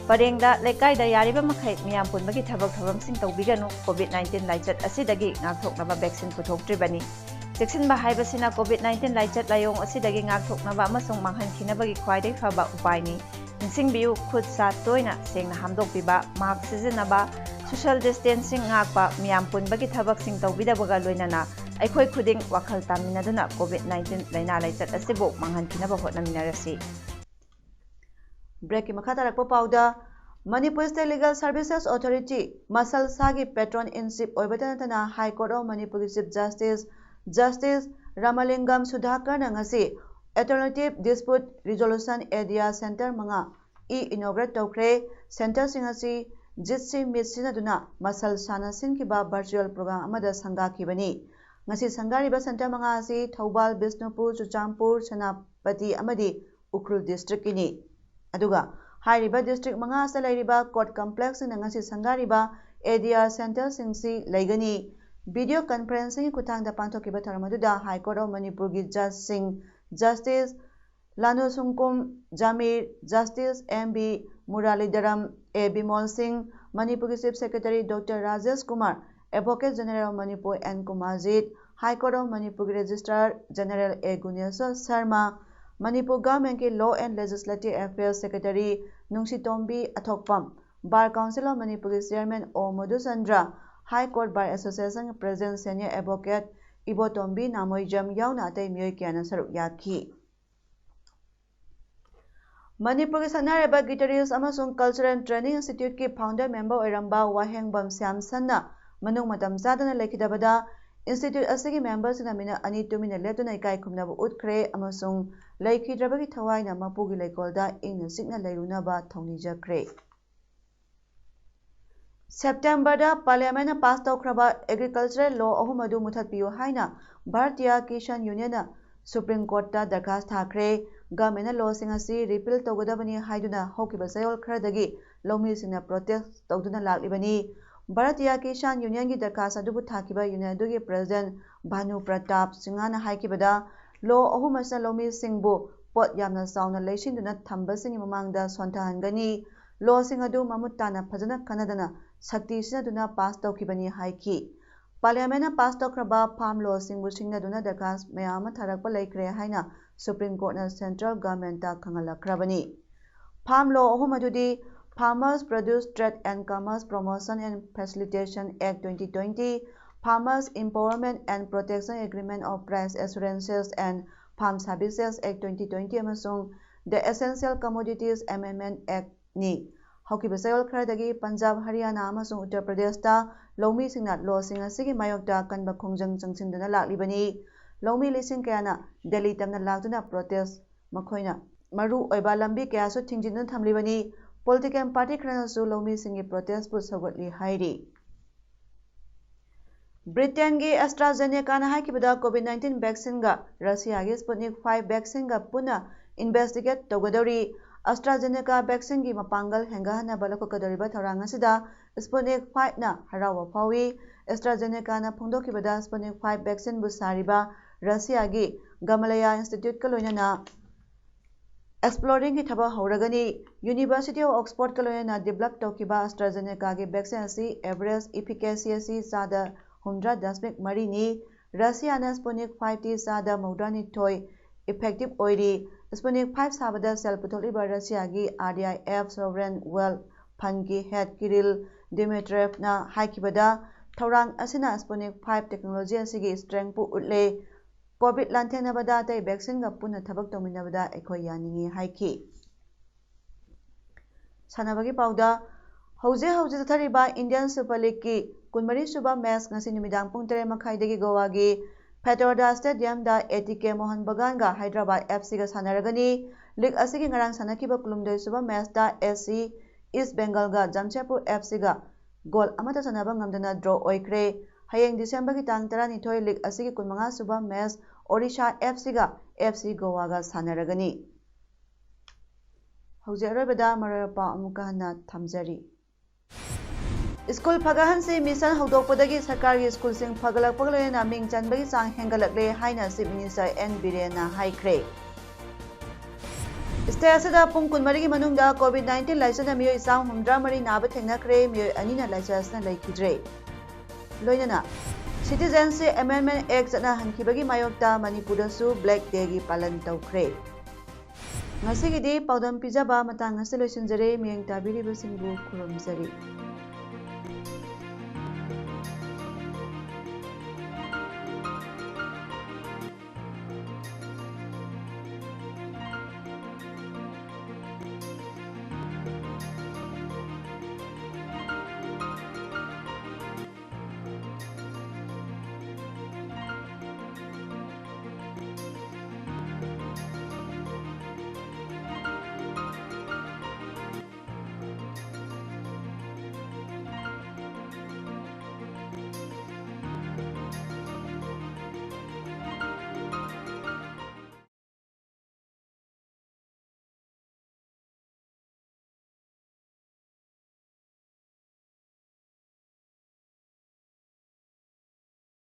ꯄꯔꯦꯡꯗ, ꯂꯩꯀꯥꯏꯗ ꯌꯥꯔꯤꯕ ꯃꯈꯩ ꯃꯤꯌꯥꯝ ꯄꯨꯟꯕꯒꯤ ꯊꯕꯛ ꯊꯧꯔꯝꯁꯤꯡ ꯇꯧꯕꯤꯒꯅꯨ꯫ ꯀꯣꯚꯤꯗ ꯅꯥꯏꯟꯇꯤꯟ ꯂꯥꯏꯆꯠ ꯑꯁꯤꯗꯒꯤ ꯉꯥꯛꯊꯣꯛꯅꯕ ꯚꯦꯛꯁꯤꯟ ꯄꯨꯊꯣꯛꯇ꯭ꯔꯤꯕꯅꯤ꯫ ꯆꯦꯛꯁꯤꯟꯕ ꯍꯥꯏꯕꯁꯤꯅ ꯀꯣꯚꯤꯗ ꯅꯥꯏꯟꯇꯤꯟ ꯂꯥꯏꯆꯠ ꯂꯥꯏꯑꯣꯡ ꯑꯁꯤꯗꯒꯤ ꯉꯥꯛꯊꯣꯛꯅꯕ ꯑꯃꯁꯨꯡ ꯃꯥꯡꯍꯟꯈꯤꯅꯕꯒꯤ ꯈ꯭ꯋꯥꯏꯗꯒꯤ ꯐꯕ ꯎꯄꯥꯏꯅꯤ꯫ ꯅꯤꯡꯁꯤꯡꯕꯤꯌꯨ, ꯈꯨꯠ ꯁꯥ ꯇꯣꯏꯅ ꯁꯦꯡꯅ ꯍꯥꯝꯗꯣꯛꯄꯤꯕ, ꯃꯥꯁꯛ ꯁꯤꯖꯤꯟꯅꯕ, ꯁꯣꯁꯤꯌꯦꯜ ꯗꯤꯁꯇꯦꯟꯁꯤꯡ ꯉꯥꯛꯄ, ꯃꯤꯌꯥꯝ ꯄꯨꯟꯕꯒꯤ ꯊꯕꯛꯁꯤꯡ ꯇꯧꯕꯤꯗꯕꯒ ꯂꯣꯏꯅꯅ ꯑꯩꯈꯣꯏ ꯈꯨꯗꯤꯡ ꯋꯥꯈꯜ ꯇꯥꯃꯤꯟꯅꯗꯨꯅ ꯀꯣꯚꯤꯗ ꯅꯥꯏꯟꯇꯤꯟ ꯂꯥꯏꯅꯥ ꯂꯥꯏꯆꯠ ꯑꯁꯤꯕꯨ ꯃꯥꯡꯍꯟꯈꯤꯅꯕ ꯍꯣꯠꯅꯃꯤꯟꯅꯔꯁꯤ꯫ ꯕ꯭ꯔꯦꯛꯀꯤ ꯃꯈꯥ ꯇꯥꯔꯛꯄ ꯄꯥꯎꯗ, Manipur state legal services authority, ꯃꯁꯜꯁꯥꯒꯤ ꯄꯦꯇ꯭ꯔꯣꯟ ꯏꯟ ꯆꯤꯐ ꯑꯣꯏꯕꯇ ꯅꯠꯇꯅ ꯍꯥꯏ ꯀꯣꯔꯠ ꯑꯣꯐ ꯃꯅꯤꯄꯨꯔꯒꯤ ꯆꯤꯐ ꯖꯁꯇꯤꯁ, ꯖꯁꯇꯤꯁ ꯔꯥꯃꯥꯂꯤꯡꯒꯝ ꯁꯨꯙꯥꯀꯔꯅ ꯉꯁꯤ alternative dispute resolution idea centre ꯃꯉꯥ ꯏ ꯏꯅꯣꯒ꯭ꯔꯦꯠ ꯇꯧꯈ꯭ꯔꯦ꯫ ꯁꯦꯟꯇꯔꯁꯤꯡ ꯑꯁꯤ ꯖꯤꯠꯁꯤ ꯃꯤꯠ ꯁꯤꯖꯤꯟꯅꯗꯨꯅ ꯃꯁꯜꯁꯥꯅ ꯁꯤꯟꯈꯤꯕ ꯚꯔꯆꯨꯑꯦꯜ ꯄ꯭ꯔꯣꯒ꯭ꯔꯥꯝ ꯑꯃꯗ ꯁꯪꯒꯥꯈꯤꯕꯅꯤ꯫ ꯉꯁꯤ ꯁꯪꯒꯥꯔꯤꯕ ꯁꯦꯟꯇꯔ ꯃꯉꯥ ꯑꯁꯤ ꯊꯧꯕꯥꯜ, ꯕꯤꯁꯅꯨꯄꯨꯔ, ꯆꯨꯔꯆꯥꯟꯄꯨꯔ, ꯁꯦꯅꯥꯄꯇꯤ ꯑꯃꯗꯤ ꯎꯈ꯭ꯔꯨꯜ ꯗꯤꯁꯇ꯭ꯔꯤꯛꯀꯤꯅꯤ꯫ ꯑꯗꯨꯒ ꯍꯥꯏꯔꯤꯕ ꯗꯤꯁꯇ꯭ꯔꯤꯛ ꯃꯉꯥ ꯑꯁꯤꯗ ꯂꯩꯔꯤꯕ ꯀꯣꯔꯠ ꯀꯝꯄ꯭ꯂꯦꯛꯁꯁꯤꯡꯗ ꯉꯁꯤ ꯁꯪꯒꯥꯔꯤꯕ ꯑꯦꯗꯤꯑꯥꯔ ꯁꯦꯟꯇꯔꯁꯤꯡꯁꯤ ꯂꯩꯒꯅꯤ꯫ ꯚꯤꯗꯤꯑꯣ ꯀꯟꯐꯔꯦꯟꯁꯤꯡꯒꯤ ꯈꯨꯠꯊꯥꯡꯗ ꯄꯥꯡꯊꯣꯛꯈꯤꯕ ꯊꯧꯔꯝ ꯑꯗꯨꯗ ꯍꯥꯏ ꯀꯣꯔꯠ ꯑꯣꯐ ꯃꯅꯤꯄꯨꯔꯒꯤ ꯖꯖꯁꯤꯡ justice Lanu Sungkum Jamir, justice M B Muralidharan, A Bimol Singh, ꯃꯅꯤꯄꯨꯔꯒꯤ chief secretary doctor Rajesh Kumar, advocate general of Manipur N Kumarjit, high court of ꯃꯅꯤꯄꯨꯔꯒꯤ registrar general A Guneshor Sharma, Manipur ꯒꯚꯔꯟꯃꯦꯟꯠꯀꯤ law and legislative affairs secretary Nungshitombi Athokpam, bar council of ꯃꯅꯤꯄꯨꯔꯒꯤ chairman O Madhuchandra, high court bar ꯑꯦꯁꯣꯁꯤꯌꯦꯁꯟꯒꯤ president senior advocate Ibotombi Namoijam ꯌꯥꯎꯅ ꯑꯇꯩ ꯃꯤꯑꯣꯏ ꯀꯌꯥꯅ ꯁꯔꯨꯛ ꯌꯥꯈꯤ꯫ ꯃꯅꯤꯄꯨꯔꯒꯤ ꯁꯛꯅꯥꯏꯔꯕ ꯒꯤꯇꯔꯤꯁ꯭ꯠ ꯑꯃꯁꯨꯡ ꯀꯜꯆꯔꯦꯜ ꯇ꯭ꯔꯦꯅꯤꯡ ꯏꯟꯁꯇꯤꯇ꯭ꯌꯨꯠꯀꯤ ꯐꯥꯎꯟꯗꯔ ꯃꯦꯝꯕꯔ ꯑꯣꯏꯔꯝꯕ ꯋꯥꯍꯦꯡꯕꯝ ꯁ꯭ꯌꯥꯝꯁꯟꯅ ꯃꯅꯨꯡ ꯃꯇꯝ ꯆꯥꯗꯅ ꯂꯩꯈꯤꯗꯕꯗ institute ꯑꯁꯤꯒꯤ memberꯁꯤꯡꯅ ꯃꯤꯅꯠ ꯑꯅꯤ ꯇꯨꯃꯤꯟꯅ ꯂꯦꯞꯇꯨꯅ ꯏꯀꯥꯏ ꯈꯨꯝꯅꯕ ꯎꯠꯈ꯭ꯔꯦ ꯑꯃꯁꯨꯡ ꯂꯩꯈꯤꯗ꯭ꯔꯕꯒꯤ ꯊꯋꯥꯏꯅ ꯃꯄꯨꯒꯤ ꯂꯩꯀꯣꯜꯗ ꯏꯪꯅ ꯆꯤꯛꯅ ꯂꯩꯔꯨꯅꯕ ꯊꯧꯅꯤꯖꯈ꯭ꯔꯦ꯫ ꯁꯦꯞꯇꯦꯝꯕꯔꯗ Parliamentꯅ pass ꯇꯧꯈ꯭ꯔꯕ agricultural law ꯑꯍꯨꯝ ꯑꯗꯨ ꯃꯨꯊꯠꯄꯤꯌꯨ ꯍꯥꯏꯅ ꯚꯥꯔꯇꯤꯌꯥ ꯀꯤꯁꯥꯟ Unionꯅ Supreme Courtꯇ ꯗꯔꯈꯥꯁ ꯊꯥꯈ꯭ꯔꯦ꯫ Governmentꯅ lawꯁꯤꯡ ꯑꯁꯤ repeal ꯇꯧꯒꯗꯕꯅꯤ ꯍꯥꯏꯗꯨꯅ ꯍꯧꯈꯤꯕ ꯆꯌꯣꯜ ꯈꯔꯗꯒꯤ ꯂꯧꯃꯤꯁꯤꯡꯅ protest ꯇꯧꯗꯨꯅ ꯂꯥꯛꯂꯤꯕꯅꯤ꯫ ꯚꯥꯔꯇꯤꯌꯥ ꯀꯤꯁꯥꯟ Unionꯒꯤ ꯗꯔꯈꯥꯁ ꯑꯗꯨꯕꯨ ꯊꯥꯈꯤꯕ union ꯑꯗꯨꯒꯤ president ꯚꯥꯅꯨ ꯄ꯭ꯔꯇꯥꯞ ꯁꯤꯡꯍꯅ ꯍꯥꯏꯈꯤꯕꯗ, law ꯑꯍꯨꯝ ꯑꯁꯤꯅ ꯂꯧꯃꯤꯁꯤꯡꯕꯨ ꯄꯣꯠ ꯌꯥꯝꯅ ꯆꯥꯎꯅ ꯂꯩꯁꯤꯟꯗꯨꯅ ꯊꯝꯕꯁꯤꯡꯒꯤ ꯃꯃꯥꯡꯗ ꯁꯣꯟꯊꯍꯟꯒꯅꯤ꯫ Lawꯁꯤꯡ ꯑꯗꯨ ꯃꯃꯨꯠ ꯇꯥꯅ ꯐꯖꯅ ꯈꯟꯅꯗꯅ ꯁꯛꯇꯤ ꯁꯤꯖꯤꯟꯅꯗꯨꯅ pass ꯇꯧꯈꯤꯕꯅꯤ ꯍꯥꯏꯈꯤ꯫ Parliamentꯅ pass ꯇꯧꯈ꯭ꯔꯕ farm lawꯁꯤꯡꯕꯨ ꯁꯤꯡꯅꯗꯨꯅ ꯗꯔꯈꯥꯁ ꯃꯌꯥꯝ ꯑꯃ ꯊꯥꯔꯛꯄ ꯂꯩꯈ꯭ꯔꯦ ꯍꯥꯏꯅ Supreme Courtꯅ central governmentꯇ ꯈꯪꯍꯜꯂꯛꯈ꯭ꯔꯕꯅꯤ꯫ Farm law ꯑꯍꯨꯝ ꯑꯗꯨꯗꯤ Farmers Produce Trade and Commerce Promotion and Facilitation Act twenty twenty, Farmers Empowerment and Protection Agreement of Price Assurances and Farm Services Act twenty twenty ꯑꯃꯁꯨꯡ The Essential Commodities Amendment Actꯅꯤ꯫ ꯍꯧꯈꯤꯕ ꯆꯌꯣꯜ ꯈꯔꯗꯒꯤ ꯄꯟꯖꯥꯕ, ꯍꯔꯤꯌꯥꯅꯥ ꯑꯃꯁꯨꯡ ꯎꯠꯇꯔ ꯄ꯭ꯔꯗꯦꯁꯇ ꯂꯧꯃꯤꯁꯤꯡꯅ lawꯁꯤꯡ ꯑꯁꯤꯒꯤ ꯃꯥꯌꯣꯛꯇ ꯑꯀꯟꯕ ꯈꯣꯡꯖꯪ ꯆꯪꯁꯤꯟꯗꯨꯅ ꯂꯥꯛꯂꯤꯕꯅꯤ꯫ ꯂꯧꯃꯤ ꯂꯤꯁꯤꯡ ꯀꯌꯥꯅ ꯗꯦꯜꯂꯤ ꯇꯝꯅ ꯂꯥꯛꯇꯨꯅ protest, ꯃꯈꯣꯏꯅ ꯃꯔꯨ ꯑꯣꯏꯕ ꯂꯝꯕꯤ ꯀꯌꯥꯁꯨ ꯊꯤꯡꯖꯤꯟꯗꯨꯅ ꯊꯝꯂꯤꯕꯅꯤ꯫ Political party ꯈꯔꯅꯁꯨ ꯂꯧꯃꯤꯁꯤꯡꯒꯤ protestꯄꯨ ꯁꯧꯒꯠꯂꯤ ꯍꯥꯏꯔꯤ꯫ Britainꯒꯤ AstraZenecaꯅ ꯍꯥꯏꯈꯤꯕꯗ, COVID nineteen vaccineꯒ Russiaꯒꯤ Sputnik five vaccineꯒ ꯄꯨꯟꯅ investigate ꯇꯧꯒꯗꯧꯔꯤ꯫ AstraZeneca vaccineꯒꯤ ꯃꯄꯥꯡꯒꯜ ꯍꯦꯟꯒꯠꯍꯟꯅꯕ ꯂꯧꯈꯠꯀꯗꯧꯔꯤꯕ ꯊꯧꯔꯥꯡ ꯑꯁꯤꯗ Sputnik fiveꯅ ꯍꯔꯥꯎꯕ ꯐꯥꯎꯏ꯫ AstraZenecaꯅ ꯐꯣꯡꯗꯣꯛꯈꯤꯕꯗ, Sputnik five vaccineꯕꯨ ꯁꯥꯔꯤꯕ Russiaꯒꯤ Gamaleya Instituteꯀ ꯂꯣꯏꯅꯅ exploringꯒꯤ ꯊꯕꯛ ꯍꯧꯔꯒꯅꯤ꯫ University of Oxfordꯀ ꯂꯣꯏꯅꯅ develop ꯇꯧꯈꯤꯕ AstraZenecaꯒꯤ vaccine ꯑꯁꯤ average efficacy ꯑꯁꯤ ꯆꯥꯗ ꯍꯨꯝꯗ꯭ꯔꯥ ꯗꯁꯃꯤꯛ ꯃꯔꯤꯅꯤ꯫ Russiaꯅ Sputnik fiveꯇꯤ ꯆꯥꯗ ꯃꯧꯗ꯭ꯔꯥꯅꯤꯊꯣꯏ effective ꯑꯣꯏꯔꯤ꯫ Sputnik five ꯁꯥꯕꯗ ꯁꯦꯜ ꯄꯨꯊꯣꯛꯂꯤꯕ Russiaꯒꯤ R D I F Sovereign Wealth Fundꯀꯤ head Kirill Dmitrievꯅ ꯍꯥꯏꯈꯤꯕꯗ, ꯊꯧꯔꯥꯡ ꯑꯁꯤꯅ Sputnik five technology ꯑꯁꯤꯒꯤ strengthꯄꯨ ꯎꯠꯂꯦ꯫ COVID ꯂꯥꯟꯊꯦꯡꯅꯕꯗ ꯑꯇꯩ vaccineꯒ ꯄꯨꯟꯅ ꯊꯕꯛ ꯇꯧꯃꯤꯟꯅꯕꯗ ꯑꯩꯈꯣꯏ ꯌꯥꯅꯤꯡꯏ ꯍꯥꯏꯈꯤ꯫ ꯁꯥꯟꯅꯕꯒꯤ ꯄꯥꯎꯗ, ꯍꯧꯖꯤꯛ ꯍꯧꯖꯤꯛ ꯆꯠꯊꯔꯤꯕ Indian Super Leagueꯀꯤ ꯀꯨꯟꯃꯔꯤ ꯁꯨꯕ ꯃꯦꯆ ꯉꯁꯤ ꯅꯨꯃꯤꯗꯥꯡ ꯄꯨꯡ ꯇꯔꯦꯠ ꯃꯈꯥꯏꯗꯒꯤ ꯒꯣꯋꯥꯒꯤ ꯐꯦꯇꯣꯔꯗꯥ ꯁ꯭ꯇꯦꯗꯤꯌꯝꯗ ꯑꯦ ꯇꯤ ꯀꯦ ꯃꯣꯍꯟ ꯕꯒꯥꯟꯒ ꯍꯥꯏꯗ꯭ꯔꯕꯥꯗ ꯑꯦꯐ ꯁꯤꯒ ꯁꯥꯟꯅꯔꯒꯅꯤ꯫ ꯂꯤꯒ ꯑꯁꯤꯒꯤ ꯉꯔꯥꯡ ꯁꯥꯟꯅꯈꯤꯕ ꯀꯨꯟꯍꯨꯝꯗꯣꯏ ꯁꯨꯕ ꯃꯦꯆꯇ ꯑꯦ ꯁꯤ ꯏꯁ ꯕꯦꯡꯒꯜꯒ ꯖꯝꯁꯦꯗꯄꯨꯔ ꯑꯦꯐ ꯁꯤꯒ ꯒꯣꯜ ꯑꯃꯠꯇ ꯆꯟꯅꯕ ꯉꯝꯗꯅ ꯗ꯭ꯔꯣ ꯑꯣꯏꯈ꯭ꯔꯦ꯫ ꯍꯌꯦꯡ ꯗꯤꯁꯦꯝꯕꯔꯒꯤ ꯇꯥꯡ ꯇꯔꯥꯅꯤꯊꯣꯏ ꯂꯤꯒ ꯑꯁꯤꯒꯤ ꯀꯨꯟꯃꯉꯥ ꯁꯨꯕ ꯃꯦꯆ ꯑꯣꯔꯤꯁꯥ ꯑꯦꯐ ꯁꯤꯒ ꯑꯦꯐ ꯁꯤ ꯒꯣꯋꯥꯒ ꯁꯥꯟꯅꯔꯒꯅꯤ꯫ ꯍꯧꯖꯤꯛ ꯑꯔꯣꯏꯕꯗ ꯃꯔꯨꯑꯣꯏꯕ ꯄꯥꯎ ꯑꯃꯨꯛꯀ ꯍꯟꯅ ꯊꯝꯖꯔꯤ꯫ ꯁ꯭ꯀꯨꯜ ꯐꯒꯠꯍꯟꯁꯤ ꯃꯤꯁꯟ ꯍꯧꯗꯣꯛꯄꯗꯒꯤ ꯁꯔꯀꯥꯔꯒꯤ ꯁ꯭ꯀꯨꯜꯁꯤꯡ ꯐꯒꯠꯂꯛꯄꯒ ꯂꯣꯏꯅꯅ ꯃꯤꯡ ꯆꯟꯕꯒꯤ ꯆꯥꯡ ꯍꯦꯟꯒꯠꯂꯛꯂꯦ ꯍꯥꯏꯅ ꯆꯤꯐ ꯃꯤꯅꯤꯁꯇꯔ ꯑꯦꯟ ꯕꯤꯔꯦꯟꯅ ꯍꯥꯏꯈ꯭ꯔꯦ꯫ ꯁ꯭ꯇꯦꯠ ꯑꯁꯤꯗ ꯄꯨꯡ ꯀꯨꯟꯃꯔꯤꯒꯤ ꯃꯅꯨꯡꯗ ꯀꯣꯚꯤꯗ ꯅꯥꯏꯟꯇꯤꯟ ꯂꯥꯏꯆꯠꯅ ꯃꯤꯑꯣꯏ ꯆꯥꯝꯃ ꯍꯨꯝꯗ꯭ꯔꯥ ꯃꯔꯤ ꯅꯥꯕ ꯊꯦꯡꯅꯈ꯭ꯔꯦ, ꯃꯤꯑꯣꯏ ꯑꯅꯤꯅ ꯂꯥꯏꯆꯠ ꯑꯁꯤꯅ ꯂꯩꯈꯤꯗ꯭ꯔꯦ꯫ ꯂꯣꯏꯅꯅ ꯁꯤꯇꯤꯖꯦꯟꯁꯤꯞ ꯑꯦꯃꯦꯟꯗꯃꯦꯟꯠ ꯑꯦꯛꯠ ꯆꯠꯅꯍꯟꯈꯤꯕꯒꯤ ꯃꯥꯌꯣꯛꯇ ꯃꯅꯤꯄꯨꯔꯗꯁꯨ ꯕ꯭ꯂꯦꯛ ꯗꯦꯒꯤ ꯄꯥꯂꯟ ꯇꯧꯈ꯭ꯔꯦ꯫ ꯉꯁꯤꯒꯤꯗꯤ ꯄꯥꯎꯗꯝ ꯄꯤꯖꯕ ꯃꯇꯥꯡ ꯑꯁꯤ ꯂꯣꯏꯁꯤꯟꯖꯔꯦ꯫ ꯃꯤꯠꯌꯦꯡ ꯇꯥꯕꯤꯔꯤꯕꯁꯤꯡꯕꯨ ꯈꯨꯔꯨꯝꯖꯔꯤ꯫